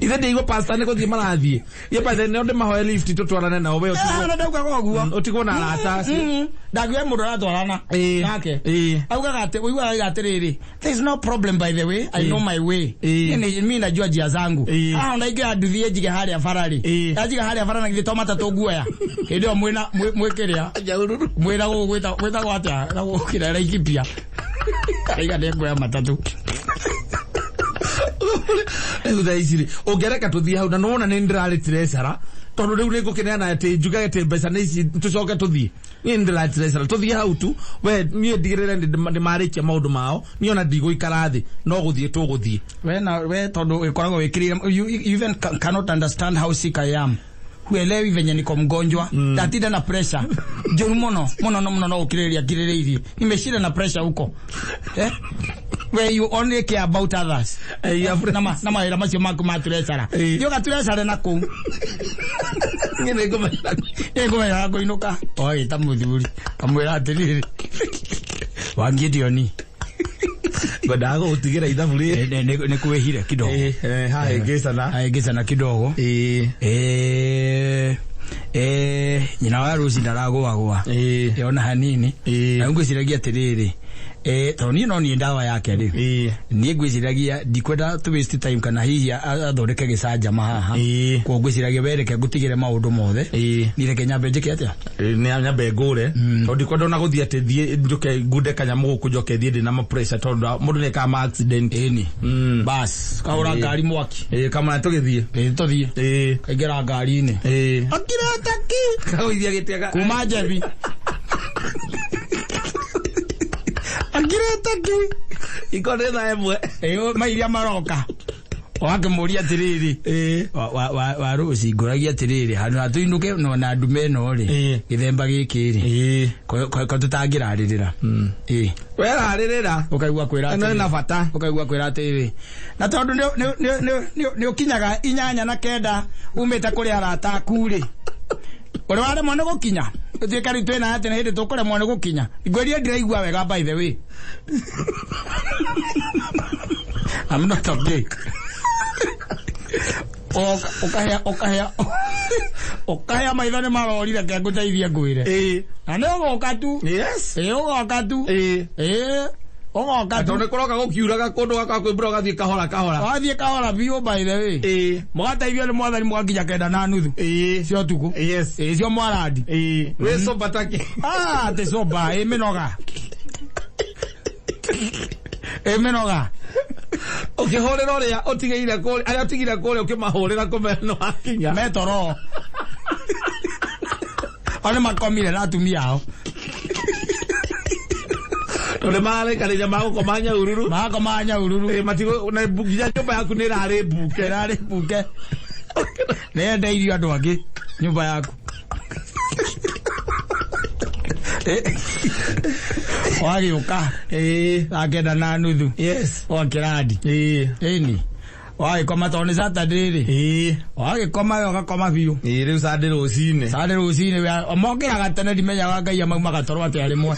Ithe ndĩigua pastor nĩgũthiĩ marathiĩ. Niĩ by the way no ndĩmahoe lift tũtwarane nao we ũtigwo Na ndaugaga ũguo. ũtigwo na arata acio. Ndaguo mũndũ aratwarana Ĩĩ. nake. Ĩĩ. Augaga atĩ ũiguaga auga atĩrĩrĩ, there is no problem by the way, I know my way. Ĩĩ. Mimi najua njia zangu. Ĩĩ. Ah, ona ingĩ nduthie njige harĩa bara rĩ. Ĩĩ. Ndanjiga harĩa bara na githĩ to matatũ nguoya. Hĩndĩ ĩyo mwĩna mwĩkĩrĩa. Nyaururu. Mwĩra gũkũ gwĩtagwo atĩa? Na gũkĩra Laikipia. Aiga nĩ nguoya matatũ. Rĩu thaa ici rĩ ũngĩreka tũthiĩ hau na nĩwona nĩ ndĩrarĩtire cara tondũ rĩu nĩngũkĩneana atĩ njuge atĩ mbeca nĩ ici tũcoke tũthiĩ niĩ nĩ ndĩrarĩtire cara tũthiĩ hau tu we niĩ ndigĩrĩre nĩmarĩkia maũndũ mao niĩ ona ndigũikara thĩ no gũthiĩ tũgũthiĩ. We na we tondu ĩkoragwo wĩkĩrĩire you even cannot understand how sick I am. Huelewi venye niko mgonjwa. Ndatinda na pressure. Njũru mũno mũno mũno no gũkirĩrĩria ngirĩrĩirie. Nimeshinda na pressure huko. Where you only care about others. Eh, Na na mawĩra macio maku ma treasurer. Eh. Thiĩ ũgatreasurer na kũu. Niĩ nĩngũmenya. Nĩngũmenya kũinũka. Ũgagĩta mũthuri. Kamwĩra atĩrĩrĩ. Wangidioni. Ngwendaga gũgũtigĩra ithabu rĩrĩ. Nĩ kwĩhire kidogo. Haha ĩngĩcana. Aingĩcana kidogo. Ĩĩ. Nyina wa Rose ndaragũagũa. Ĩĩ. Ona hanini. Ĩĩ. Na ngwĩciragia atĩrĩrĩ, tondũ niĩ no niĩ ndawa yake rĩ, Ĩĩ. niĩ ngwĩciragia ndikwenda to waste time kana hihi athondeke gĩcanjama haha. Ĩĩ. Koguo ngwĩciragia we reke ngũtigĩre maũndũ mothe. Ĩĩ. Niĩ reke nyambe njĩke atĩa? Nĩ nyambe ngũre tondũ ndikwenda ona gũthiĩ atĩ thiĩ njũke ngunde kanyamũ gũkũ njoke thiĩ ndĩ na ma pressure tondũ mũndũ nĩ ekaga ma accident. Ĩni. Bas, kahũra Ĩĩ. ngari mwaki. Ĩĩ, kamana tũgĩthiĩ. Ĩĩ, tũthiĩ. Ĩĩ. Kaingĩra ngari-inĩ. Ĩĩ. Akireta ki. Kagũithia gĩtĩ Kuma Njebi. Akireta ki. Iko nĩ thaa 1. Ĩyo mairia maroka. Wakĩmũria atĩrĩrĩ, Ĩĩ. wa Rose ngũragia atĩrĩrĩ, handũ ha tũinũke no na ndume ĩno rĩ, Ĩĩ. gĩthemba gĩkĩ rĩ, Ĩĩ. ko tũtangĩrarĩrĩra. Ĩĩ. Werarĩrĩra. Ũkaigua kwĩra Ĩno atĩrĩrĩ. ĩna bata. Ũkaigua kwĩra atĩrĩrĩ, na tondũ nĩ ũkinyaga 8:09 umĩte kũrĩ arata aku rĩ, ũrĩ waremwo nĩ gũkinya, ũtuĩke rĩu twĩna atĩ nĩ hĩndĩ tũkũremwo nĩ gũkinya. Ngwĩrie ndiraigua wega by the way. I'm not okay. Ũkahĩa ũkahĩa ũkahĩa maitho nĩ marorire, reke ngũteithie ngwĩre. Ĩĩ. Na nĩ ũgoka tu. Yes. Ĩĩ, ũgoka tu. Ĩĩ. Ĩĩ, ũgoka tu. Tondũ nĩ kũroka gũkiuraga kũndũ gaka kwĩ mbura ũgathiĩ kahora kahora. Wathiĩ kahora biũ by the way. Ĩĩ. Mũgateithio nĩ mwathani mũgakinya 9:30. Ĩĩ. Cia ũtukũ. Yes. Ĩĩ, cio mwarandi. Ĩĩ. Wĩ sober taki. Ah, atĩ sober, ĩ mĩnoga. Ĩ mĩnoga. Ũkĩhũrĩra ũrĩa ũtigĩire kũrĩa, arĩa ũtigire kũrĩa ũkĩmahũrĩra kũmera nĩ wakinya. Metoro. O nĩ makomire na atumia ao. Tondũ mararĩkanĩria magũkoma Nyahururu. Magakoma Nyahururu. Ĩĩ, matigũ na nginya nyũmba yaku nĩ ĩrarĩ mbuke. Ĩrarĩ mbuke. Nĩ yendeirio andũ angĩ nyũmba yaku. Wagĩũka. Ĩĩ. Thaa 9:30. Yes. Wakĩrandi. Ĩĩ. Ĩni. Wagĩkoma tondũ nĩ Saturday rĩ. Ĩĩ. Wagĩkoma we ũgakoma biũ. Ĩĩ, rĩu Sunday rũcinĩ. Sunday rũcinĩ mokĩraga tene, ndimenyaga Ngai amaumaga toro atĩa rĩmwe.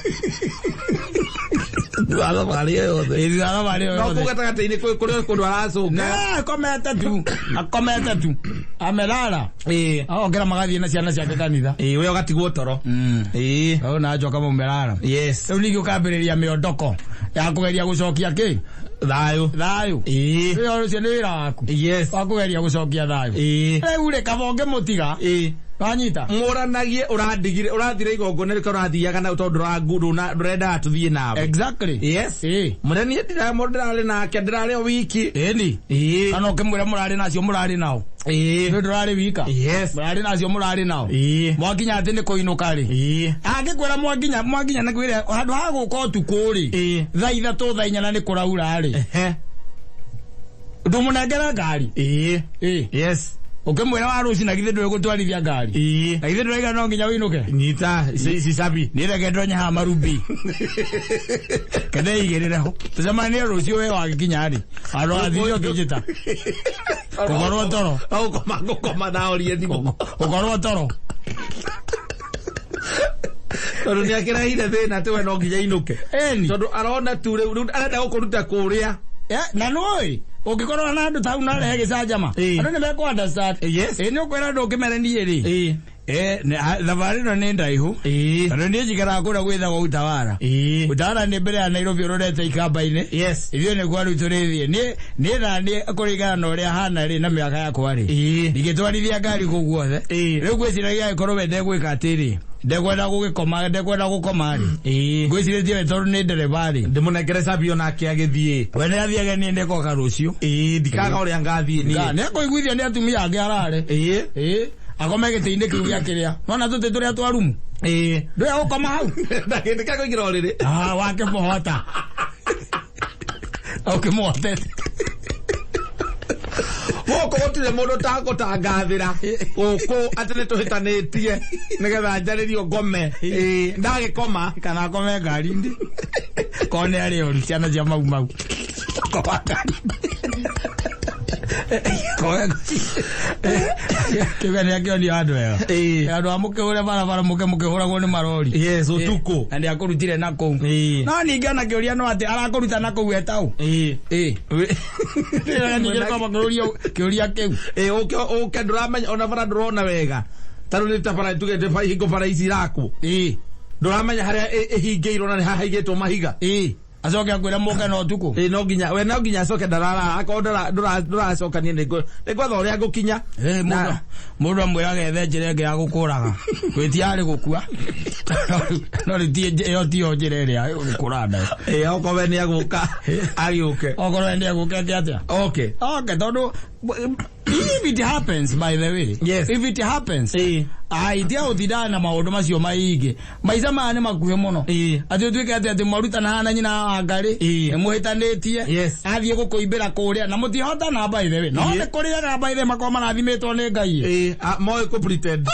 Thutha wa thabarĩ ĩyo yothe. Ĩĩ, thutha wa thabarĩ ĩyo No yothe. kũu gatagatĩ-inĩ kũrĩ kũndũ aracũnga. Ne, akomete tu. Akomete tu. Amelala. Ĩĩ. Agokĩra magathiĩ na ciana ciake kanitha. Ĩĩ, we ũgatigwo toro. Ĩĩ. Hau na njoka maumelala. Yes. Rĩu ningĩ ũkambĩrĩria mĩondoko ya kũgeria gũcokia kĩ? Thayũ. Thayũ. Ĩĩ. Rĩu ũcio nĩ wĩra waku. Yes. Wa kũgeria gũcokia thayũ. Ĩĩ. Rĩu rĩ, kaba ũngĩmũtiga. Ĩĩ. Wanyita? Mũranagie ũrandigire ũrathire igongona rĩka ũrathiaga na tondũ ndũrendaga tũthiĩ nawe. Exactly. Yes. Ĩĩ. Mũrĩa niĩ ndĩrarĩ nake ndĩrarĩ o wiki. Ĩni. Ĩĩ. Kana ũkĩmwĩra mũrarĩ nacio mũrarĩ nao. Ĩĩ. Nĩ ndũrarĩ wika. Yes. Mũrarĩ nacio mũrarĩ nao. Ĩĩ. Mwakinya atĩ nĩ kũinũka rĩ. Ĩĩ. Angĩkwĩra mwakinya nĩ kwĩra handũ ha gũka ũtukũ rĩ. Ĩĩ. Thaa 3 thaa 4 na nĩ kũraura rĩ. Ehe. Ndũmũnengere ngari. Ĩĩ. Ĩĩ. Yes. Ũkĩmwĩra wa rũci na githĩ ndũĩ gũtwarithia ngari. Ĩĩ. Na githĩ ndũraiga no nginya ũinũke. Nyita ici cabi. Nĩ reke ndonye haha marubi. Kende igĩrĩre ho. Tũcemanie rũciũ we wagĩkinya rĩ. Handũ wathire ũkĩnjĩta. Gũkorwo toro. Gũkoma ngũkoma na orie thimũ. Gũkorwo toro. Tondũ nĩ akĩrehire thĩna atĩ we no nginya inũke. Ĩni. Tondũ arona tu rĩu arenda gũkũruta kũrĩa. Na nĩũĩ ũngĩkorwo na andũ ta hau na rehe gĩcanjama. Ĩĩ. Andũ nĩ mekũ understand. Yes. Ĩĩ, nĩ ũkwĩra andũ ũkĩmere niĩ rĩ. Ĩĩ. Thabarĩ ĩno nĩ ndaihu. Ĩĩ. Tondũ niĩ njikaraga kũrĩa gwĩtagwo Utawala. Ĩĩ. Utawala nĩ mbere ya Nairobi ũrorete Ikamba-inĩ. Yes. Ithuĩ nĩkuo rĩu tũrĩthiĩ. Niĩ na niĩ kũringana na ũrĩa hana rĩ na mĩaka yakwa rĩ. Ĩĩ. Ndingĩtwarithia ngari kũu guothe. Ĩĩ. Rĩu ngwĩciragia angĩkorwo we ndegwĩka atĩrĩ, ndekwenda gũgĩkoma, ndekwenda gũkoma rĩ. Ĩĩ. Ngwĩcirĩtie we tondũ nĩ ndereba rĩ. Ndĩmũnengere cabi onake agĩthiĩ. We nĩ athiage, niĩ ndĩkoka rũciũ. Ĩĩ, ndikaga ũrĩa ngathiĩ niĩ. Nĩ ekũiguithio nĩ atumia angĩ arare. Ĩĩ. Ĩĩ. Akome gĩtĩ-inĩ kĩu gĩa kĩrĩa. Nona tũtĩ tũrĩa twa rumu. Ĩĩ. Ndũya gũkoma hau. Ndagĩndĩ kũingĩra ũrĩrĩ. Ah, wakĩmũhota. Ũkĩmũhotete. Gũkũ gũtirĩ mũndũ tagũtangathĩra gũkũ atĩ nĩ tũhĩtanĩtie nĩgetha njarĩrio ngome. Ĩĩ, ndagĩkoma. Kana akome ngari-inĩ. Korwo nĩ arĩ oru ciana cia mau mau. Koma ngari-inĩ. Kome Kĩuga nĩ akĩonio handũ hega. Ĩĩ. Handũ ha mũkĩhũre barabara mũke mũkĩhũragwo nĩ marori. Yes, ũtukũ. Na nĩ akũrutire na kũu. Ĩĩ. No ningĩ ona kĩũria no atĩ arakũruta na kũu etaũ. Ĩĩ. Ĩĩ. Ningĩ kwamba kũũria kĩũria kĩu. Ĩĩ, ũke ũke ndũramenya ona bara ndũrona wega. Tarĩu nĩ ta bara tuge nĩ hingo bara ici irakwo. Ndũramenya harĩa ĩhingĩirwo na nĩ hahaigĩtwo mahiga. Acoke akwĩre mũke na ũtukũ. Ĩ no nginya we no nginya acoke ndararara akorwo ndũracokania nĩ ngwetha ũrĩa ngũkinya. Mũndũ amwĩraga ethe njĩra ĩngĩ ya gũkũraga. Gwĩtia arĩ gũkua. No rĩu ĩyo tiyo njĩra ĩrĩa gũkũraga nayo. Ĩ okorwo we nĩ agũka agĩũke. Okorwo we nĩ agũka eke atĩa? Okay. Okay, tondũ if it happens, by the way, Yes. if it happens, aitia gũtindana na maũndũ macio maingĩ. Maica maya nĩ makuhĩ mũno. Atĩ ũtuĩke atĩ mwarutana haha na nyina wa Ngarĩ, nĩ mũhĩtanĩtie, athiĩ gũkũimbĩra kũrĩa na mũtihotana, by the way. No nĩ kũrĩ arĩa, by the way, makoragwo marathimĩtwo nĩ Ngai. Moĩ kũ pretend.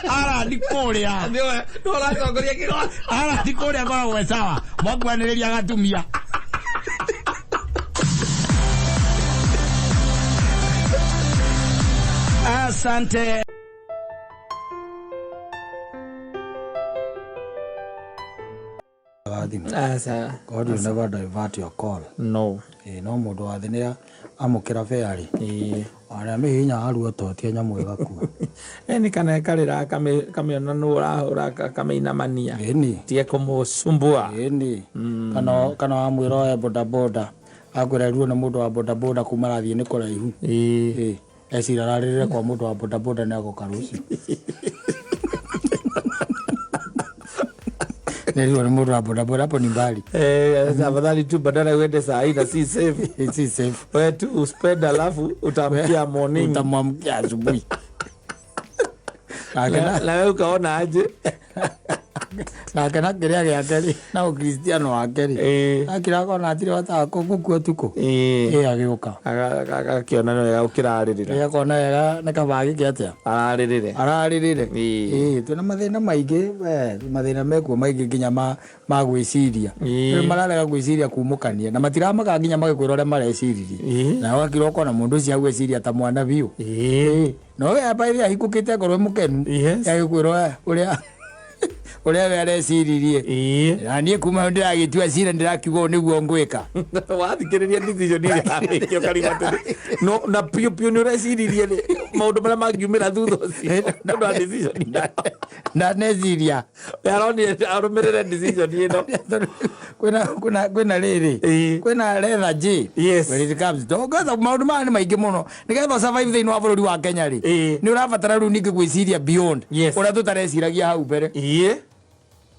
Arathi kũrĩa. Nĩwe ũratongoria kĩgoti. Arathi kũrĩa akoragwo e sawa. Mwakuanĩrĩria agatumia. Asante. Aca. God will never divert your call. No. Ĩ no mũndũ wa thĩ nĩ amũkĩra fare arĩa mĩhinya aruototie nyamũ ĩgakua. Ĩ nĩ kana ĩkarĩra kamĩona nũ ũrahũra kamĩinamania. Ĩni. Tige kũmũsumbua. Ĩni kana wamwĩra oe bodaboda akwĩra ruo nĩ mũndũ wa bodaboda kuma arathiĩ nĩ kũraihu. Ĩ ecira ararĩrĩre kwa mũndũ wa bodaboda nĩ agoka rũciũ. Nĩruo nĩ mũndũ wa bodaboda hapo ni mbali. Afadhali tu badala uende saa hii na si safe. Si safe. Wewe tu uspend alafu utamkia morning. Utamwamkia asubuhi. Na wewe ukaona aje? Nake na kĩrĩa gĩake rĩ na ũkristiano wake rĩ akira akona hatirĩ bata wa gũkua ũtukũ. Ĩ agĩũka. Agakĩona nĩ wega ũkĩrarĩrĩra. Ĩ akona wega nĩ kaba agĩke atĩa? Ararĩrĩre. Ararĩrĩre. Ĩ twĩna mathĩna maingĩ, mathĩna mekuo maingĩ nginya ma gwĩciria. Rĩu mararega gwĩciria kumũkania na matiramaka nginya magĩkwĩra ũrĩa mareciririe. Na ũgakira ũkona mũndũ ũcio agwĩciria ta mwana biũ. No we aba ĩrĩa ahingũkĩte ngoro mũkenu. Agĩkwĩra ũrĩa ũrĩa we areciririe. Na niĩ kuma hau ndĩragĩtua cira ndĩrakiuga ũũ nĩguo ngwĩka. Wathikĩrĩria decision ĩrĩa yamĩkio ũkarigwo atĩrĩ, no na piũ piũ nĩ ũreciririe maũndũ marĩa mangiumĩra thutha ũcio nĩ ũndũ wa decision. Ndaneciria. Aronire arũmĩrĩre decision ĩno. Kwĩna rĩrĩ. Kwĩna leather J. When it comes to ngetha maũndũ maya nĩ maingĩ mũno. Nĩgetha survive thĩinĩ wa bũrũri wa Kenya rĩ. Nĩ ũrabatara rĩu ningĩ gwĩciria beyond. Ũrĩa tũtareciragia hau mbere.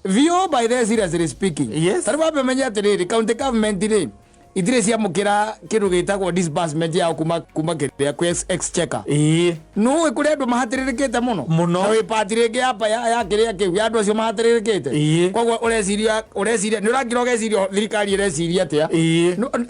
View by the seriously speaking. Tarĩu wambe menye atĩrĩrĩ, county government rĩ itirĩ ciamũkĩra kĩndũ gĩtagwo disbursement yao kuma kĩrĩa kwĩ exchequer. Nũĩ kũrĩ andũ mahatĩrĩrĩkĩte mũno. Mũno. Na wĩ part rĩngĩ ya kĩrĩa kĩu ya andũ acio mahatĩrĩrĩkĩte. Koguo ũreciria nĩ ũrakira ũgeciria thirikari ĩreciria atĩa.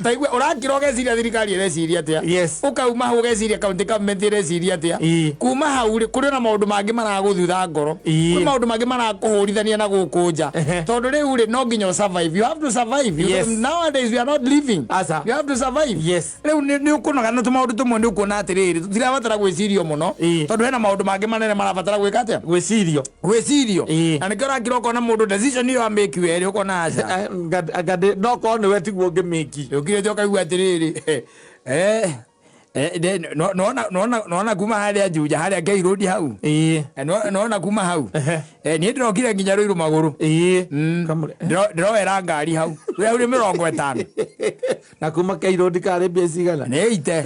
Ta igua ũrakira ũgeciria thirikari ĩreciria atĩa. Ũkauma hau ũgeciria county government ĩreciria atĩa. Kuma hau rĩ kũrĩ na maũndũ mangĩ maragũthutha ngoro. Kũrĩ maũndũ mangĩ marakũhũrithania na gũkũ nja. Tondũ rĩu rĩ no nginya survive. You have to survive. Nowadays we are not living. Asa. You have to survive. Rĩu nĩ ũkũnoga na tũmaũndũ tũmwe nĩ ũkuona atĩrĩrĩ tũtirabatara gwĩcirio mũno. Tondũ hena maũndũ mangĩ manene marabatara gwĩka atĩa? Gwĩcirio. Gwĩcirio. Na nĩkĩo ũrakira ũkona mũndũ decision ĩyo amĩki werĩ ũkona aca. No korwo nĩwe tiguo ũngĩmĩki. Ũkirĩte ũkaigua atĩrĩrĩ nona kuma harĩa Juja harĩa K Road hau. Nona kuma hau. Niĩ ndĩrokire nginya Ruiru magũrũ. Ndĩroera ngari hau. Rĩu hau nĩ 50. Na kuma K Road karĩ mbia cigana? Nĩ ite.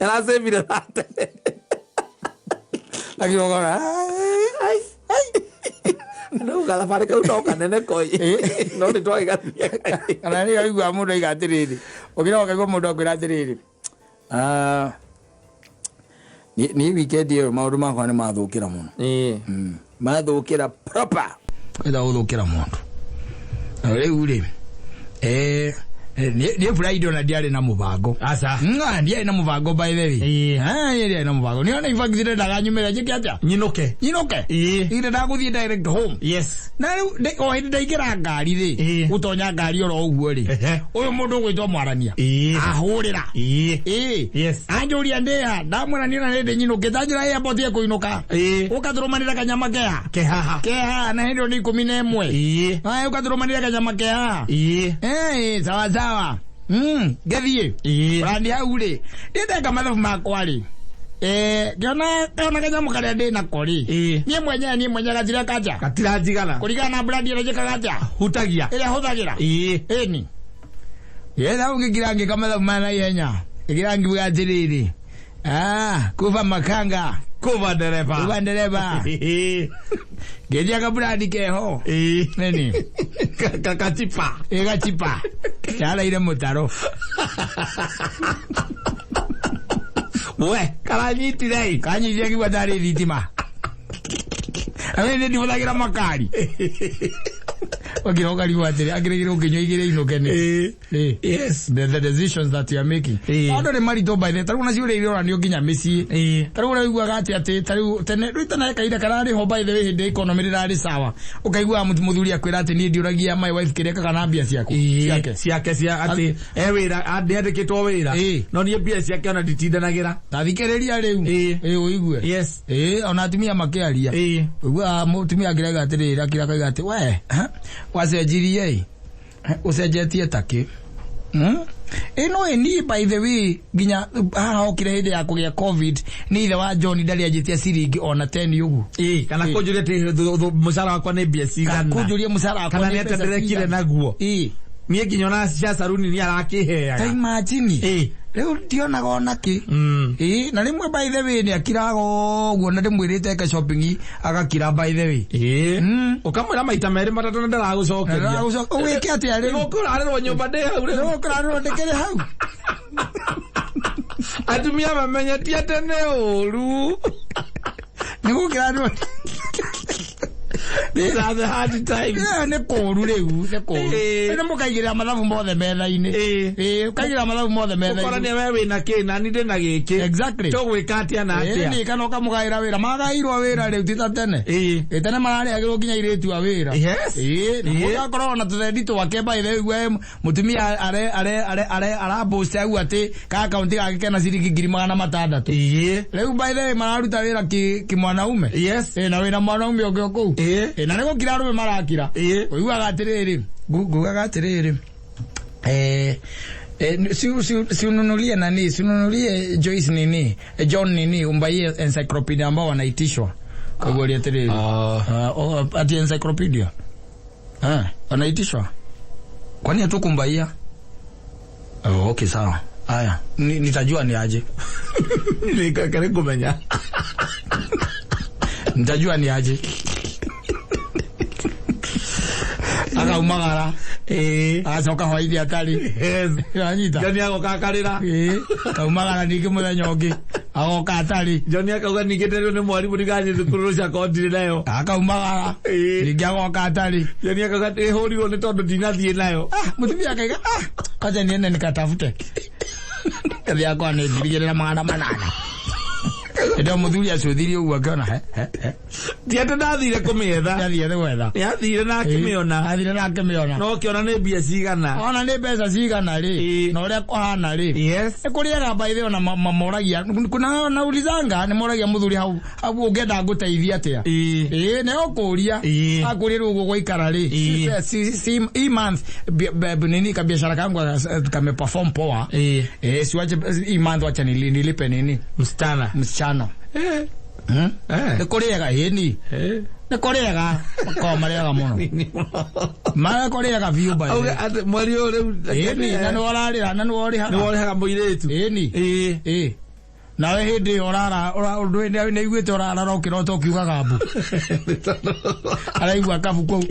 Aracĩbire thate. Lakini ũkona, ai, ai. Rĩu gathabarĩ kau no kanene koi. No nĩ twagĩgathia. Kana nĩ ũraigua mũndũ aiga atĩrĩrĩ. Ũkĩra ũkaigua mũndũ akwĩra atĩrĩrĩ. Niĩ weekend ĩyo maũndũ makwa nĩ mathũkĩra mũno. Mathũkĩra proper. Ĩta gũthũkĩra mũndũ. Na rĩu rĩ, niĩ Friday ona ndiarĩ na mũbango. Aca. Ndiarĩ na mũbango by the way. Niĩ ndiarĩ na mũbango. Niĩ ona in fact ndĩrendaga nyumĩre njĩke atĩa? Nyinũke. Nyinũke. Ndĩrendaga gũthiĩ direct home. Na rĩu o hĩndĩ ndaingĩra ngari rĩ, gũtonya ngari oro ũguo rĩ, ũyũ mũndũ ũgwĩtwo mwarania. Ahũrĩra. Anjũria ndĩha, ndamwĩra niĩ ona nĩ ndĩ nyinũkĩte, anjĩra airport ĩkũinũka. Ũka tũrũmanĩre kanyama keha. Kehaha. Kehaha, na hĩndĩ ĩyo nĩ 11. Aya, ũka tũrũmanĩre kanyama kehaha. Sawa sawa. Ngĩthiĩ. Ũrathiĩ hau rĩ, ndĩndeka mathabu makwa rĩ. Ngiona kanyamũ karĩa ndĩ nako rĩ, Ĩĩ. niĩ mwenyewe gatira kanja Gatiranjigana. kũringana na brand ĩrĩa njĩkaga atĩa, Hutagia. ĩrĩa hũthagĩra. Ĩĩ. Ĩni yetha ũngĩkira ngĩka mathabu ma naihenya, ngĩkira ngiuga atĩrĩrĩ, ah, kuva makanga Kuva ndereba. kuva ndereba, Ĩĩ. ngenjia kaburandi keho. Ĩĩ. Nini? Katipa. Ĩgachipa yaraire mũtaro. We, karanyitire ĩ. Kanyitire kiuga tarĩ thitima. Ame nĩ ndihũthagĩra makari. Ũkĩra ũkarigwo atĩrĩ, akĩrĩgĩrwo ũkĩnyua igĩrĩ inũke nĩ. Ĩĩ. Ĩĩ. Yes. The decisions that you are making. Ĩĩ. Maũndũ nĩ maritũ by the way. Tarĩu ona ciũria iria ũranio nginya mĩciĩ. Ĩĩ. Tarĩu ũraiguaga atĩ tarĩu tene rĩu tene kahinda kararĩ ho by the way, hĩndĩ economy rĩrarĩ sawa. Ũkaiguaga mũthuri akwĩra atĩ niĩ ndiũragia my wife kĩrĩa ekaga na mbia ciaku. Ciake. Ciake cia atĩ e wĩra, ndĩandĩkĩtwo wĩra. Ĩĩ. No niĩ mbia ciake ona nditindanagĩra. Ta thikĩrĩria rĩu. Ĩĩ. Ĩĩ, ũigue. Yes. Ĩĩ, ona atumia makĩaria. Ĩĩ. Ũiguaga mũtumia akĩrauga atĩrĩrĩ, akĩra akauga atĩ we, ha, wacenjirie ĩ, ũcenjetie takĩ. Ĩno ĩ niĩ by the way nginya haha okire hĩndĩ ya kũgĩa COVID, nĩ ithe wa John ndarĩ anjĩtia ciringi ona 10 ũguo. Ĩĩ, kana kũnjũria atĩ mũcara wakwa nĩ mbia cigana. Kũnjũria mũcara wakwa Kana nĩ nĩ atĩa mbeca ndĩrekire cigana. naguo. Ĩĩ. Niĩ nginya ona cia saruni nĩ Ta arakĩheaga. imagine. Ĩĩ. Rĩu ndionaga ona kĩ. Ĩĩ, na rĩmwe by the way nĩ akiraga ũguo na ndĩmwĩrĩte eke shopping agakira by the way. Ĩĩ. Ũkamwĩra maita merĩ matatũ na ndaragũcokeria. Ũgwĩke atĩa rĩu? Nĩgũkũrarĩrwo nyũmba ndĩ hau rĩu. Nĩgũkũrarĩrwo ndĩkĩrĩ hau. Atumia mamenyetie atĩ nĩ ũru. Nĩgũkĩrarĩrwo. These are the hard times. Ĩyo nĩ kũũru rĩu, nĩ kũũru. Ĩĩ. Rĩu mũkaigĩrĩra mathabu mothe metha-inĩ. Ĩĩ. Ĩĩ, ũkaigĩrĩra mathabu mothe metha-inĩ. Ũkorania we wĩna kĩ na niĩ ndĩna gĩkĩ. Exactly. Tũgwĩka atĩa na Ĩĩ, atĩa. nĩ kana ũkamũgaĩra wĩra. Magaĩirwo wĩra rĩu ti ta tene. Ĩĩ. Ĩĩ, tene mararĩhagĩrwo nginya airĩtu a wĩra. Yes. Ĩĩ, na Ĩĩ. mũndũ akoragwo na tũthendi twake by the way, we mũtumia are are are are arapost au atĩ ka akaunti gake kena ciringi 600,000. Ĩĩ. Rĩu by the way mararuta wĩra ki kimwanaume. Yes. Ĩĩ, na wĩna mwanaume ũngĩ o kũu. Ĩĩ. Ĩĩ, na nĩ gũkira arũme marakira. Ĩĩ. Ũiguaga atĩrĩrĩ, ngugaga atĩrĩrĩ, si ununulie nani, si ununulie Joyce nini, John nini, umbaie encyclopedia ambao wanaitishwa. Kaguoria atĩrĩrĩ. Oh, ati encyclopedia. Wanaitishwa. Kwani hatukumbaia? Oh, okay sawa. Haya, nitajua ni aje. Nĩ kũmenya. Nitajua ni aje. Akaumagara, Ĩĩ. agacoka hwaini atarĩ. Yes. Anyita. John agoka akarĩra. Ĩĩ, kaumagara ningĩ mũthenya ũngĩ agoka atarĩ. John akauga ningĩ nderirwo nĩ mwarimũ ndigathiĩ thukuru rũciũ akorwo ndirĩ nayo. Akaumagara Ĩĩ. ningĩ agoka atarĩ. John akauga ĩhũrirwo nĩ tondũ ndinathiĩ nayo. Ah, mũtumia akaiga, ah, kwaja niende nikatafute. Kathi yakwa nĩ 2800. Hĩndĩ ĩyo mũthuri acũthirie ũguo akĩona he he he. Ti atĩ ndathire kũmĩetha. Nĩathire gwetha. Nĩ athire na akĩmĩona. Athire na akĩmĩona. No ũkĩona nĩ mbia cigana. Ona nĩ mbeca cigana rĩ, Ĩĩ. na ũrĩa kũhana rĩ. Yes. Nĩ kũrĩaga by the way ona mamoragia, kuna naulizanga nĩ moragia mũthuri hau hau ũngĩenda ngũteithia atĩa. Ĩĩ. Ĩĩ, nĩ ũkũria. Ĩĩ. Akũria rĩu ũguo gwaikara rĩ. Ĩĩ. Si hii month nini kabiashara kangu kame perform poa. Ĩĩ. Siwache hii month, wacha nilipe nini Msichana. msichana. Eh. Hmm? Eh. Nĩ kũrĩaga ĩni. Eh. Nĩ kũrĩaga. Makoragwo marĩaga mũno. Marakũrĩaga biũ by the Auge way. atĩ mweri ũyũ rĩu Ĩni, na nĩ ũrarĩra na nĩ ũrĩhaga. nĩ worĩhaga mũirĩtu. Ĩni. Ĩĩ. Ĩĩ. Nawe hĩndĩ ĩyo ũrara nĩ aiguĩte ũrarara ũkĩrota ũkiugaga mbu. Araigua kabu kau.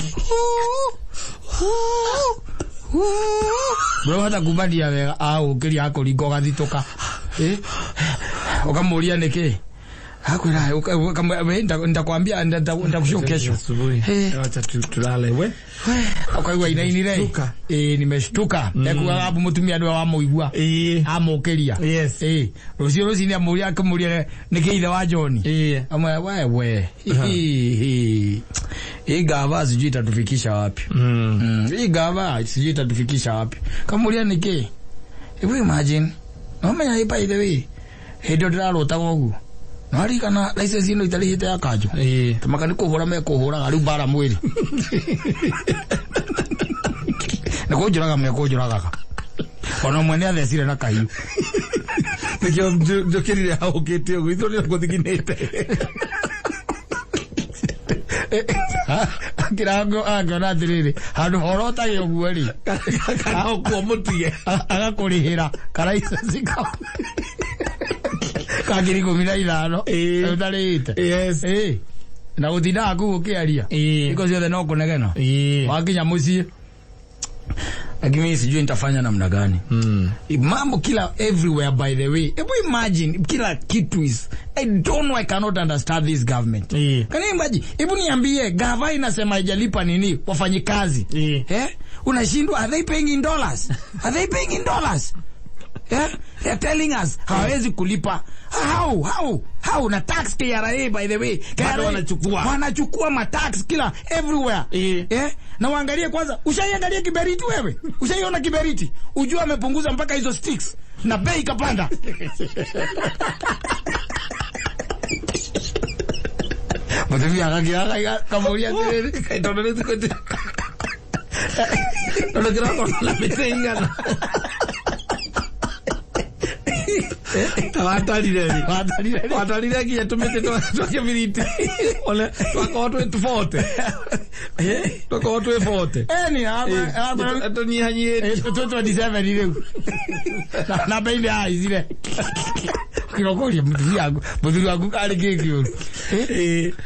Ndũrahota kumania wega agũkĩria akũringa ũgathitũka. Ĩ? Ũkamũria nĩkĩ? Akwĩra nitakwambia nitakushow kesho. Asubuhi. Wacha tulale we. Ũkaigua inainire. Nimeshtuka. Ĩ, nimeshtuka. Ekugaga mbu mũtumia nĩwe wamũigua. Ĩĩ. Amũkĩria. Yes. Ĩ, rũciũ rũcinĩ amũria akĩmũria nĩkĩ ithe wa John. Ĩĩ. Amwe wewe. Hii gava sijui itatufikisha wapi. Hii gava sijui itatufikisha wapi. Kamuria nĩkĩ? Hebu imagine. No menya hii by the way. Hĩndĩ ĩyo ndĩrarotaga ũguo. No ririkana license ĩno itarĩhĩte ya kanjũ. Ĩĩ. Tamaka nĩ kũhũra mekũhũraga rĩu mbara mwĩrĩ. Nĩ kũnjũraga mekũnjũragaga. Ona ũmwe nĩ athecire na kahiũ. Nĩkĩo njũkĩrire hahũkĩte ũguo ithuĩ nĩ gũthiginĩte. Akĩrango angĩona atĩrĩrĩ, handũ horotage ũguo rĩ, kana ũkuo mũtige. Agakũrĩhĩra karaicenci ka 15,000 ũtarĩhĩte. Ĩ, na gũtindaga kũu ũkĩaria iko ciothe no kũnegena. Wakinya mũciĩ, lakini mimi sijui nitafanya namna gani. Mambo kila everywhere. By the way, hebu imagine, kila kitu is, I don't know, I cannot understand this government. Can you imagine? Hebu niambie, gava inasema haijalipa nini wafanyikazi. Eh, unashindwa, are they paying in dollars? Are they paying in dollars? Yeah? They're telling us hawawezi kulipa. How na tax KRA, by the way, KRA Wanachukua. Wanachukua matax kila everywhere. Eh? Na waangalie kwanza, ushaiangalia kiberiti wewe? Ushaiona kiberiti? Ujua amepunguza mpaka hizo sticks na bei ikapanda. Mũtumia agakira kamũria atĩrĩrĩ, Tondũ nĩ thikũ tondũ kĩroko na mĩtĩ igana watarire rĩ? Watarire rĩ? Watarire nginya tũmĩtĩ twa kĩbiriti one twakorwo twĩ tũbote, twakorwo twĩ bote. Eni tũnyihanyihĩtie. 27 rĩu na bei nĩ yahaicire. Kĩrokoria mũtumia waku, mũthuri waku karĩ kĩ kĩũru?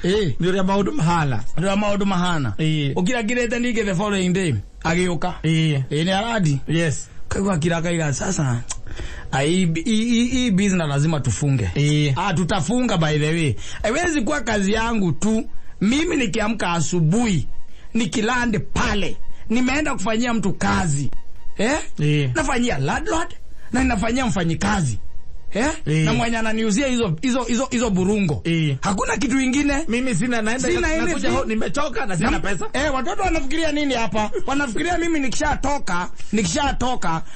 Nĩ ũrĩa maũndũ mahana. Rĩrĩa maũndũ mahana. Ũkirakirĩte ningĩ the following day agĩũka. Ĩ, nĩ aradi. Kaigua akira kaiga sasa, ah, hii business lazima tufunge. Ah, tutafunga. By the way, haiwezi kuwa kazi yangu tu mimi nikiamka asubuhi nikiland pale nimeenda kufanyia mtu kazi, eh? Nafanyia landlord na ninafanyia mfanyikazi, eh? Na mwenye ananiuzia hizo burungo. Hakuna kitu ingine. Mimi sina, naenda Sina nakuja anything. nimechoka na sina pesa. Eh, watoto wanafikiria nini hapa? Wanafikiria mimi nikishatoka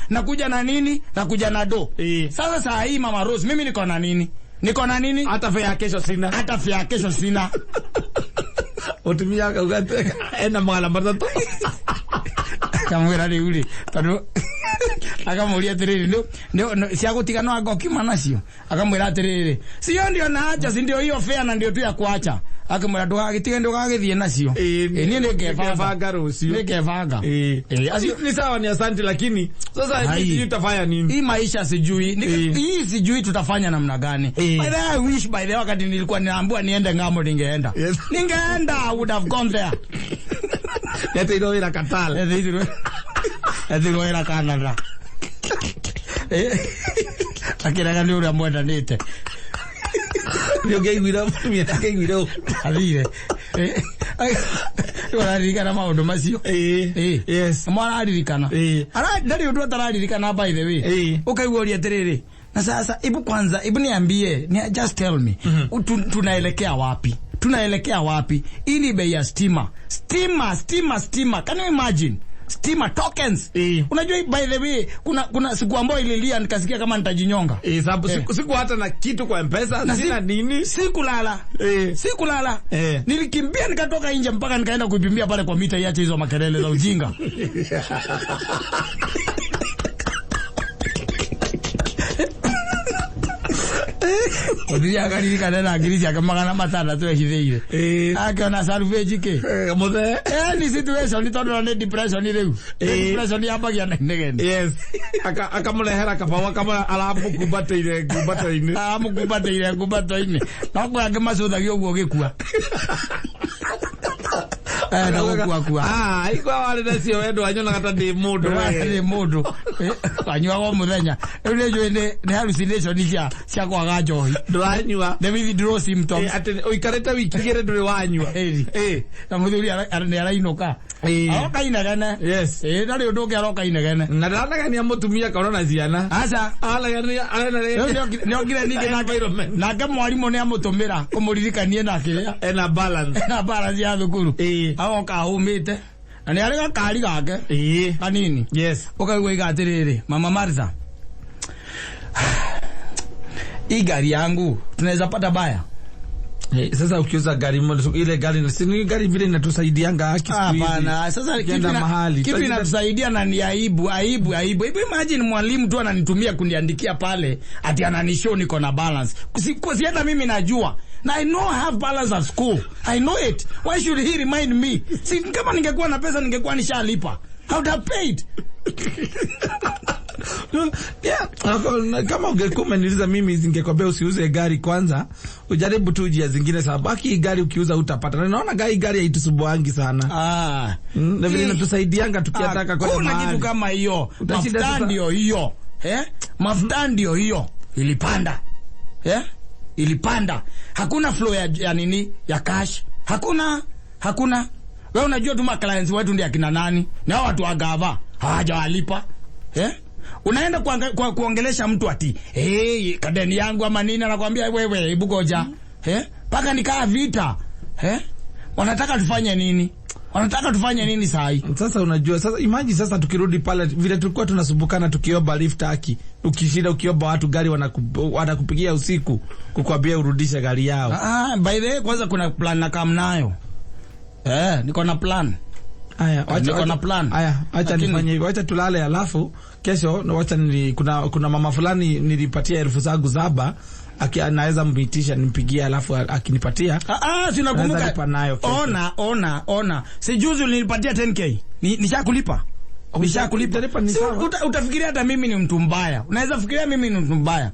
nakuja na nini? Nakuja na do. Sasa saa hii, Mama Rose, mimi niko na nini? Niko na nini? Hata fare ya kesho sina. Hata fare ya kesho sina. Mũtumia akauga atĩ ena 300. Kamwĩra rĩu rĩ, tondũ akamũria atĩrĩrĩ, cia gũtiga no anga ũkiuma nacio. Akamwĩra atĩrĩrĩ, sio ndio naacha, si ndio hiyo fare na ndio tu ya kuacha. Akamwĩra ndũgagĩtige, ndũgagĩthiĩ nacio. Ĩ, niĩ nĩngebanga. Nĩngebanga rũciũ. Nĩngebanga. Acio Ni sawa, ni asante, lakini sasa Hai. sijui utafanya nini. Hii maisha sijui hii sijui tutafanya namna gani. By the way, I wish, by the way, wakati nilikuwa ninaambiwa niende ng'ambo ningeenda. Ningeenda, I would have gone there. Nĩateirwo wĩra Qatar. Ethirwo wĩra Canada. Akĩrega nĩ ũrĩa mwendanĩte. Nĩ ũngĩaiguire mũtumia akĩiguire ũũ. Athire. Rĩu araririkana maũndũ macio. Mwararirikana. Ndarĩ ũndũ atararirikana, by the way. Ũkaigua ũria atĩrĩrĩ, na sasa ibu kwanza ibu niambie ni, just tell me, tunaelekea wapi? Tunaelekea wapi? Hii ni bei ya stima, stima, stima, stima. Can you imagine stima tokens? Unajua, by the way, kuna siku ambayo ililia nikasikia kama nitajinyonga. Sababu siku hata na kitu kwa mpesa Na sina nini. Sikulala. Sikulala. Nilikimbia nikatoka nje mpaka nikaenda kuipimbia pale kwa mita iache hizo makelele za ujinga. Mũthuri akaririkana na ngiri ciake 600 ehithĩire. Akĩona salvage kĩ. Mũthee. Ni situation tondũ nĩ depression rĩu. Nĩ depression yambagia na inegene. Yes. Akamũrehera kabaũ akamũra aramũkumbatĩire ngumbato-inĩ. Aramũkumbatĩire ngumbato-inĩ. No kwĩ angĩ macũthagia ũguo ũgĩkua. Na gũkua kua. Ah, ikwa warĩ nacio we ndwanyonaga ta ndĩ mũndũ we. Nĩ mũndũ anyuaga o mũthenya. Rĩu nĩ njũĩ nĩ hallucination cia kwaga njohi. Ndũranyua. The withdrawal symptoms. Atĩ ũikarĩte wiki igĩrĩ ndũrĩ wanyua. Ĩri. Na mũthuri nĩ arainũka. Aroka inegene. Ĩ, ndarĩ ũndũ ũngĩ, aroka inegene. Na ndaranagania mũtumia kaona na ciana. Aca. Aranagania Rĩu nĩokire ningĩ Environment. nake mwarimũ nĩ amũtũmĩra kũmũririkanie na kĩrĩa ena balance. Na balance ya thukuru. Agoka ahũmĩte na nĩ arĩ gakari gake kanini. Ũkaigua iga atĩrĩrĩ, Mama Martha, hii gari yangu tunaweza pata baya. Sasa ukiuza gari moja, ile gari si ni gari vile inatusaidianga haki siku hizi. Hapana, sasa kitu Ukienda mahali kitu inatusaidia na ni aibu, aibu, aibu. Hebu imagine mwalimu tu ananitumia kuniandikia pale ati ananishow niko na balance. Si hata mimi najua. Na I know I have balance at school. I know it. Why should he remind me? Si kama ningekuwa na pesa ningekuwa nishalipa. I would have paid. Yeah, kama ungekuwa umeniuliza mimi ningekwambia usiuze gari kwanza, ujaribu tu njia zingine sababu haki hii gari ukiuza utapata. Na naona gari haitusumbuangi sana. Na vile inatusaidianga tukiataka kwenda Kuna mahali. kitu kama hiyo. Utashinda Mafuta sasa. ndio hiyo. Eh? Mafuta ndio hiyo. Ilipanda. Eh? Ilipanda. Hakuna flow ya nini? Ya cash. Hakuna. Hakuna. Wewe unajua tu ma clients wetu ndio akina nani? Na hao watu wa gava hawajawalipa. Eh? Unaenda kuongelesha mtu ati, "Hey, kadeni yangu ama nini?" Anakuambia wewe, hebu goja. Eh? Paka nikaa vita. Eh? Wanataka tufanye nini? Wanataka tufanye nini saa hii? Sasa unajua, sasa imagine sasa tukirudi pale vile tulikuwa tunasumbukana tukiomba lift haki, ukishinda ukiomba watu gari wanakupigia usiku kukwambia urudishe gari yao. Ah, by the way, kwanza kuna plan na kam nayo. Niko na plan. Aya, wacha Niko na plan. Aya, acha nifanye hivyo, wacha tulale alafu kesho na wacha kuna mama fulani nilipatia 7,000 anaweza mmitisha nimpigie alafu akinipatia. Si unakumbuka? Naweza lipa nayo kesho. Ona. Si juzi ulinipatia 10K. Nishakulipa. Nishakulipa. Utalipa ni Si sawa. utafikiria hata mimi ni mtu mbaya. Unaweza fikiria mimi ni mtu mbaya.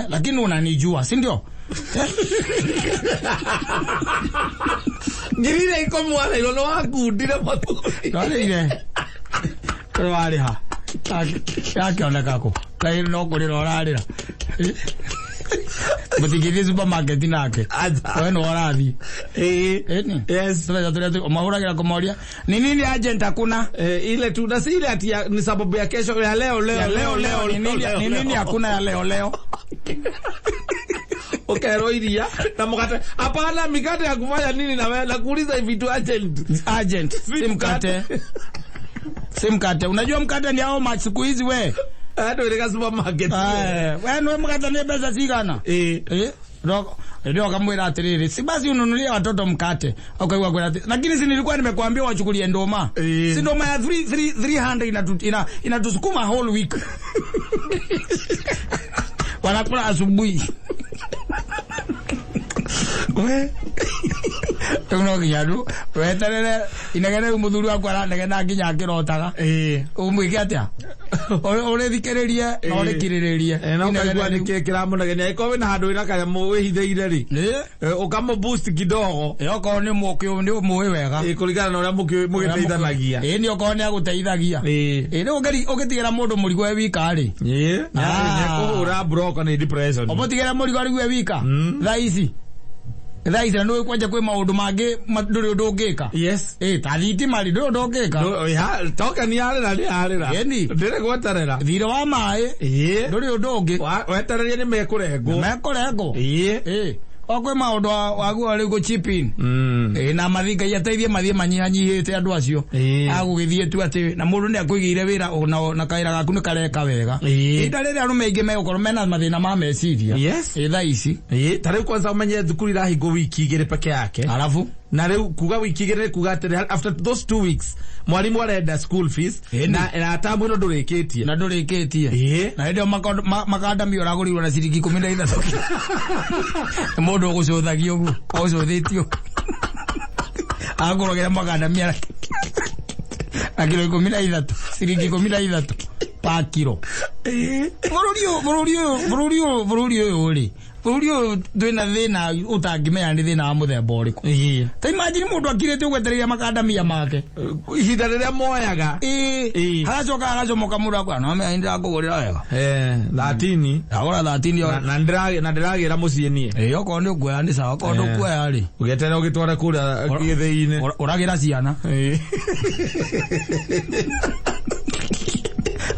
Lakini unanijua, si ndio? Ngirire iko mwana ilo wakundire mathuri. Ndwarĩire. Kũrĩ warĩha. Yakĩoneka kũ? Kaĩ no kũrĩra ũrarĩra. Mũtingĩthiĩ supermarket nake. Acha. We nĩwe ũrathiĩ. Ĩni. Yes. Tũbeca tũrĩa mahũragĩra kũmoria. Ni nini agent hakuna? Ile tu na si ile ati ni sababu ya kesho ya leo leo Ya leo leo ni nini ni nini hakuna ya leo leo? Ukerwo iria na mkate. Hapana, mikate ya kufanya nini na wewe? Nakuuliza vitu agent. Agent, si mkate. Si mkate. Unajua mkate ni hao much siku hizi we. Hata ile supermarket. We nwe mkate ni pesa cigana? Ndio akamwira atiriri, si basi ununulie watoto mkate. Ukaigua kwira ati, lakini si nilikuwa nimekuambia wachukulie ndoma. Si ndoma ya 300 inatusukuma whole week. Wanakula asubuhi. We. Rĩu no nginya rĩu weterere inegene rĩu mũthuri waku aranegena nginya akĩrotaga. Ũmwĩke atĩa? Ũrĩthikĩrĩrie na ũrĩkirĩrĩrie. Na Inegene ukaigua rĩu. nĩkĩ kĩramũnegenia. Ĩkorwo wĩna handũ wĩna kanyamũ wĩhithĩire rĩ. Ũkamũ boost kidogo. Okorwo nĩ mũkĩ nĩ ũmũĩ wega. Kũringana na ũrĩa mũgĩteithanagia. Nĩ okorwo nĩ agũteithagia. Rĩu ũngĩtigĩra mũndũ mũrigo e wika rĩ. Nĩekũhũra block nĩ depression. Ũmũtigĩre mũrigo rĩu e wika. Thaa ici. Thaa ici na nĩũĩ kwanja kwĩ maũndũ mangĩ ndũrĩ ũndũ ũngĩka. Yes. Ta thitima rĩ ndũrĩ ũndũ ũngĩka. Token yarĩra nĩ yarĩra. Ĩni. Ndĩrĩ gweterera. Thirĩ wa maĩ ndũrĩ ũndũ ũngĩ. Wetererie nĩ mekũrengwo. Mekũrengwo. O kwĩ maũndũ waguo rĩu gũ chip in. Na mathiĩ Ngai ateithie mathiĩ manyihanyihĩte andũ acio. Agũgĩthiĩ tu atĩ na mũndũ nĩ akũigĩire wĩra na kawĩra gaku nĩ kareka wega. Ihinda rĩrĩa arũme aingĩ megũkorwo mena mathĩna ma meciria. Thaa ici. Ta rĩu kwanza ũmenye thukuru irahingwo wiki igĩrĩ peke yake. Alafu? Na rĩu kuga wiki igĩrĩ kuga atĩrĩ after those 2 weeks mwalimu arenda school fees na tamu ĩno ndũrĩkĩtie. Na ndũrĩkĩtie. Na hĩndĩ ĩyo makandamia ũragũrirwo na ciringi 13. Nĩ mũndũ ũgũcũthagia ũguo, ũgũcũthĩtio. Agũragĩra makandamia na kiro 13, ciringi 13 pa kiro. Bũrũri ũyũ, bũrũri ũyũ, bũrũri ũyũ, bũrũri ũyũ rĩ, bũrũri ũyũ twĩna thĩna ũtangĩmenya nĩ thĩna wa mũthemba ũrĩkũ. Ta imagine mũndũ akirĩte ũgwetereire makandamia make. Ihinda rĩrĩa moyaga. Hagacoka hagacomoka mũndũ akwĩra, no menya nĩndĩrakũgũrĩra wega. 13. Ndagũra 13 yo. Na ndĩragĩra mũciĩ niĩ. Okorwo nĩ ũkuoya nĩ sawa, okorwo ndũkuoya rĩ. Ũgeterera ũgĩtwara kũrĩa gĩthĩi-inĩ. Ũragĩra ciana.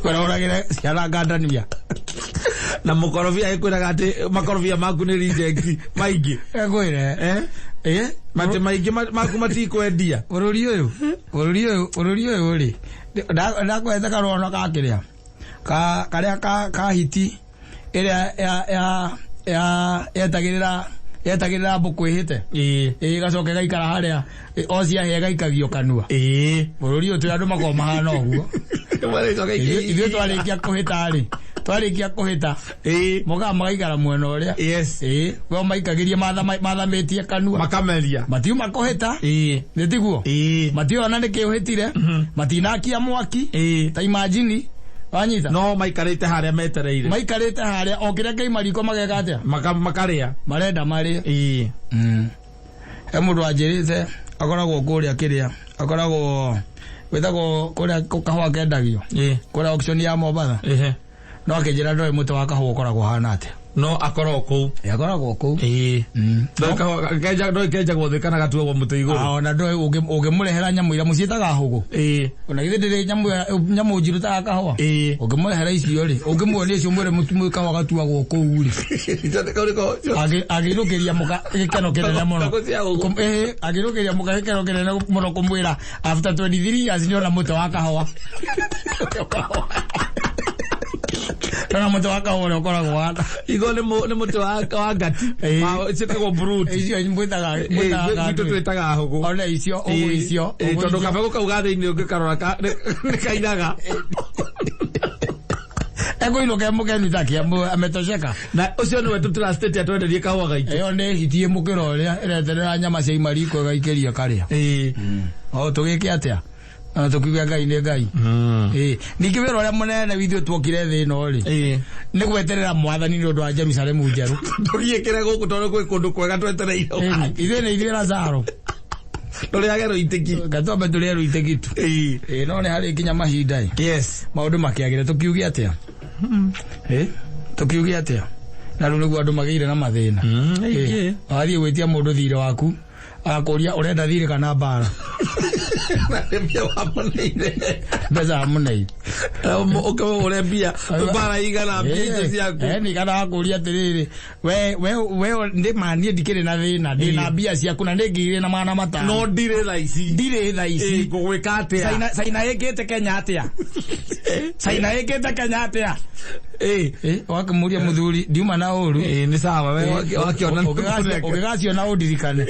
Ũragĩra ciana ngandania. Na mũkorobia ĩkwĩraga atĩ makorobia maku nĩ reject maingĩ. Ekwĩre. Mate maingĩ maku matikwendia. Bũrũri ũyũ, bũrũri ũyũ, bũrũri ũyũ rĩ, ndakwete karũgano ka kĩrĩa? Karĩa ka hiti ĩrĩa yetagĩrĩra Yetagĩrĩra mbũkũ ĩhĩte. Ĩĩ. Ĩĩ, ĩgacoka ĩgaikara harĩa o ciahĩa ĩgaikagio kanua. Ĩĩ. Bũrũri ũyũ tũrĩ andũ makoragwo mahana ũguo. Marĩcoka Ithuĩ twarĩkia kũhĩta rĩ, twarĩkia kũhĩta, Ĩĩ. mokaga magaikara mwena ũrĩa. Yes. Ĩĩ, we maikagĩrie mathamĩtie kanua. Makameria. Matiuma kũhĩta. Ĩĩ. Nĩ tiguo? Ĩĩ. Mationa nĩkĩ ũhĩtire. Matinakia mwaki. Ĩĩ. Ta imagine wanyita. No maikarĩte harĩa metereire. Maikarĩte harĩa o kĩrĩa kĩima riko mageka atĩa? Makarĩa. Marenda marĩe. Ĩĩ. He mũndũ wanjĩrĩte akoragwo kũrĩa kĩrĩa akoragwo wĩtagwo kũrĩa kahũa kendagio. Ĩĩ. Kũrĩa auction ya Mombatha. Ĩhĩ. No akĩnjĩra ndoĩ mũtĩ wa kahũa ũkoragwo ũhana atĩa. No akorwo kũu. Ĩ, akoragwo kũu. Ĩĩ. Ndoĩ kenjagwo thĩ kana gatuagwo mũtĩ igũrũ. Ah, ona ndoĩ ũngĩmũrehera nyamũ iria mũciĩtaga hũgũ. Ĩĩ. Ona githĩ ndĩrĩ nyamũ njirũ ta ya kahũa. Ĩĩ. Ũngĩmũrehera icio rĩ, ũngĩmuonia icio mwĩre mũtu kahũa gatuagwo kũu rĩ. Agĩrũkĩria mũka gĩkeno kĩnene mũno. Mbegũ cia hũgũ. Ĩĩ, agĩrũkĩria mũka gĩkeno kĩnene mũno kũmwĩra after 23 years nĩona mũtĩ wa kahũa. Nĩona mũtĩ wa kahũa ũrĩa ũkoragwo wa Igo nĩ mũtĩ wa ngati. Ĩĩ. Ciĩtagwo brute. Icio mwĩtaga mwĩtaga Gwitũ twĩtaga hũgũ. Ona icio, ũguo icio, Ĩĩ, ũguo tondũ icio. kabegũ kau ga thĩinĩ ũngĩkarora nĩ kainaga. Ekũinũka mũkenu take ametosheka. Na ũcio nĩwe tũtrustĩte atwenderie kahũa gaitũ. Ĩyo nĩ hiti mũkĩra ũrĩa ĩreterera nyama cia imariko ĩgaikĩria karĩa. Ĩĩ. O tũgĩke atĩa? Ona tũkiuge Ngai nĩ Ngai. Ĩĩ. Ningĩ wĩra ũrĩa mũnene withuĩ tuokire thĩ ĩno rĩ, Ĩĩ. nĩ gweterera mwathani nĩ ũndũ wa Jerusalemu njerũ. Tũgiĩkĩre gũkũ tondũ gwĩ kũndũ kwega twetereire. Ĩĩ, ithuĩ nĩ ithuĩ Lazaro. Tũrĩage rũitĩki. Gatwambe tũrĩe rũitĩki tu. Ĩĩ. Ĩĩ, no nĩ harĩ nginya mahinda ĩ. Yes. Maũndũ makĩagĩre tũkiuge atĩa? Ĩĩ, tũkiuge atĩa? Na rĩu nĩguo andũ magĩire na mathĩna. Ĩĩ. Wathiĩ gwĩtia mũndũ thirĩ waku, agakũria ũrenda thirĩ kana mbara. Na nĩ mbia wamũneire. Mbeca amũneire. Ũkĩmũhũre mbia mbara igana mbia icio ciaku. Ni kana akũria atĩrĩrĩ, we we we ndĩ ma niĩ ndikĩrĩ na thĩna, ndĩ na mbia ciaku na nĩ na 500. No ndirĩ thaa ici. Ndirĩ thaa ici. Ĩĩ, ngũgwĩka atĩa? Caina ĩkĩte Kenya atĩa? Caina ĩkĩte Kenya atĩa? Ĩĩ. Ĩ, wakĩmũria mũthuri ndiuma na ũru. Ĩĩ, nĩ sawa we wakĩona Ũngĩgaciona ũndirikane.